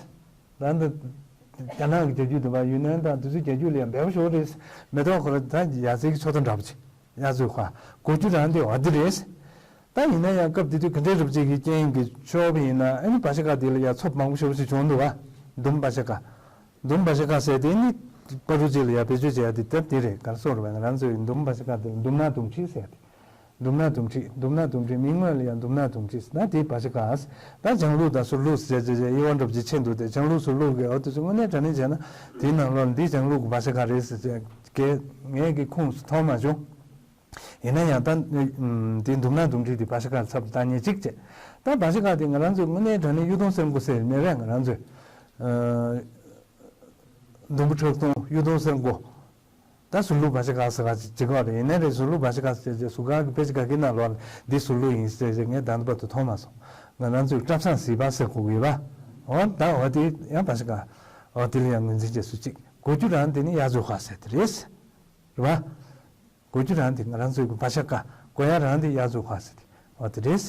ད་འདི། རྒྱ་ནག་གི་རྒྱལ་རྒྱུད་དུ་བ་ཡུན་ནན་དང་དེ་ཚོའི་རྒྱལ་རྒྱུད་ལ་ཡང་འབེལ་པོ་ཞེ་པོ་རེད། མེ་ཏོག་ཁོ་ར་ད་ཡ་ཟེར་གྱི་མཆོག་ཏུ་འདྲ་པོ་ཅིག་ཡ་ཛུའི་ཧྭ། གོ་རྒྱུ་རང་དེ་འོ་དེ་རེད། ད་ཡིན་ན་ཡང་སྐབས་དེ་དུས་ག་འདྲའི་རབ་བྱེད་ཀྱི་རྐྱེན་གྱིས་ཆོག་པ་ཡིན་ན། ཨ་ནི་བ་ཞ་ཀ་དེ་ལ་ཡ་ཚབ་མང་པོ་ཞེ་པོ་ཅིག་བྱུང་འདུག་བ། དུམ་བ་ཞ་ཀ། དུམ་བ་ཞ་ཀ་ཟེར་དེ་ནི་པ་རུ་ཅི་ལ་ཡ་བེད་སྤྱོད་བྱེད་ཡ་དེ་དེབ་དེ་རེད། ག་རེ་ཟེར་དགོས་རེད་བས། ང་རང་ཚོའི་དུམ་བ་ཞ་ཀ་དེ་ལ་དུམ་ནག་དུམ་ཁྲི་ཟེར་ཡ་དེ། དུམ་ནག་དུམ་ཁྲི། དུམ་ནག་དུམ་ཁྲི། མིང་དངོས་ལ་ཡང་དུམ་ནག་དུམ་ཁྲི་ཟེར་ན་དེ་བ་ཞ་ཀ་ཟེར། ད་ལྗང་ལུག་དང་ཟུར་ལུག་ཟེར་བྱས་བྱས་དབྱེ་བ་འདྲ་པོ་ཅིག་ཕྱེ་འདུག་སྟེ། ལྗང་ལུག་ཟུར་ལུག་གི་འོ་དེ་ཚོ་དངོས་གནས་དྲང་གནས་བྱས་ན་དེའི་ནང་ལོགས་ལ་འདི་ལྗང་ལུག་གི་བ་ཞ་ཀ་རེད་ཟེར་བྱས་ཀྱི་ངས་ཀྱི་ཁུངས་སུ་མཐོང་མ་བྱུང་། ཡིན་ན་ཡང་ད་འདི་དུམ་ནག་དུམ་ཁྲི་དེ་བ་ཞ་ཀ་ལ་ཚབ་ཏུ་བཏང་མཁན་གཅིག་བྱས། ད་བ་ཞ་ཀ་དེ་ང་རང་ཚོས་དངོས་གནས་དྲང་གནས་གཡུ་དུང་སེར་མགོ་ཟེར་མེད་པས། ང་རང་ཚོས་ཨ་ཟླུམ་པོ་ཁྲག་འཐུང་གཡུ་དུང་སེར་མགོ། ད་ཟུར་ལུགས་བ་ཞ་ཀ་ཟེར་ག་ཅིག་གཅིག་པ་རེད། ཡིན་ནའི་རེད། ཟུར་ལུགས་བ་ཞ་ཀ་ཟེར་བྱས་ཟུར་ཁང་གི་དཔེ་ཆ་ག་གི་ནང་ལོགས་ལ་འདི་ཟུར་ལུགས་ཡིན་ཟེར་བྱས་ངས་ད་ལྟ་བར་དུ་མཐོང་མ་སོང་། ང་རང་ཚོས་བཀྲམ་བཟང་གཟིགས་པ་ཟེར་གོ་གི་ཡོད་པ། འོ་ད་འོ་དེ་ཡང་བ་ཞ་ཀ། འོ་དེ་ལ་ཡང་ངོས་འཛིན་བྱས་སུ་གཅིག། གོ་རྒྱུ་རང་དེ་ནི་ཡ་ཛུའི་ཧྭ་ཟེར་དེ་རེད། རེད་བ། གོ་རྒྱུ་རང་དེ་ང་རང་ཚོའི་གི་བ་ཞ་ཀ། གོ་ཡ་རང་དེ་ཡ་ཛུའི་ཧྭ་ཟེར་དེ། འོ་དེ་རེད།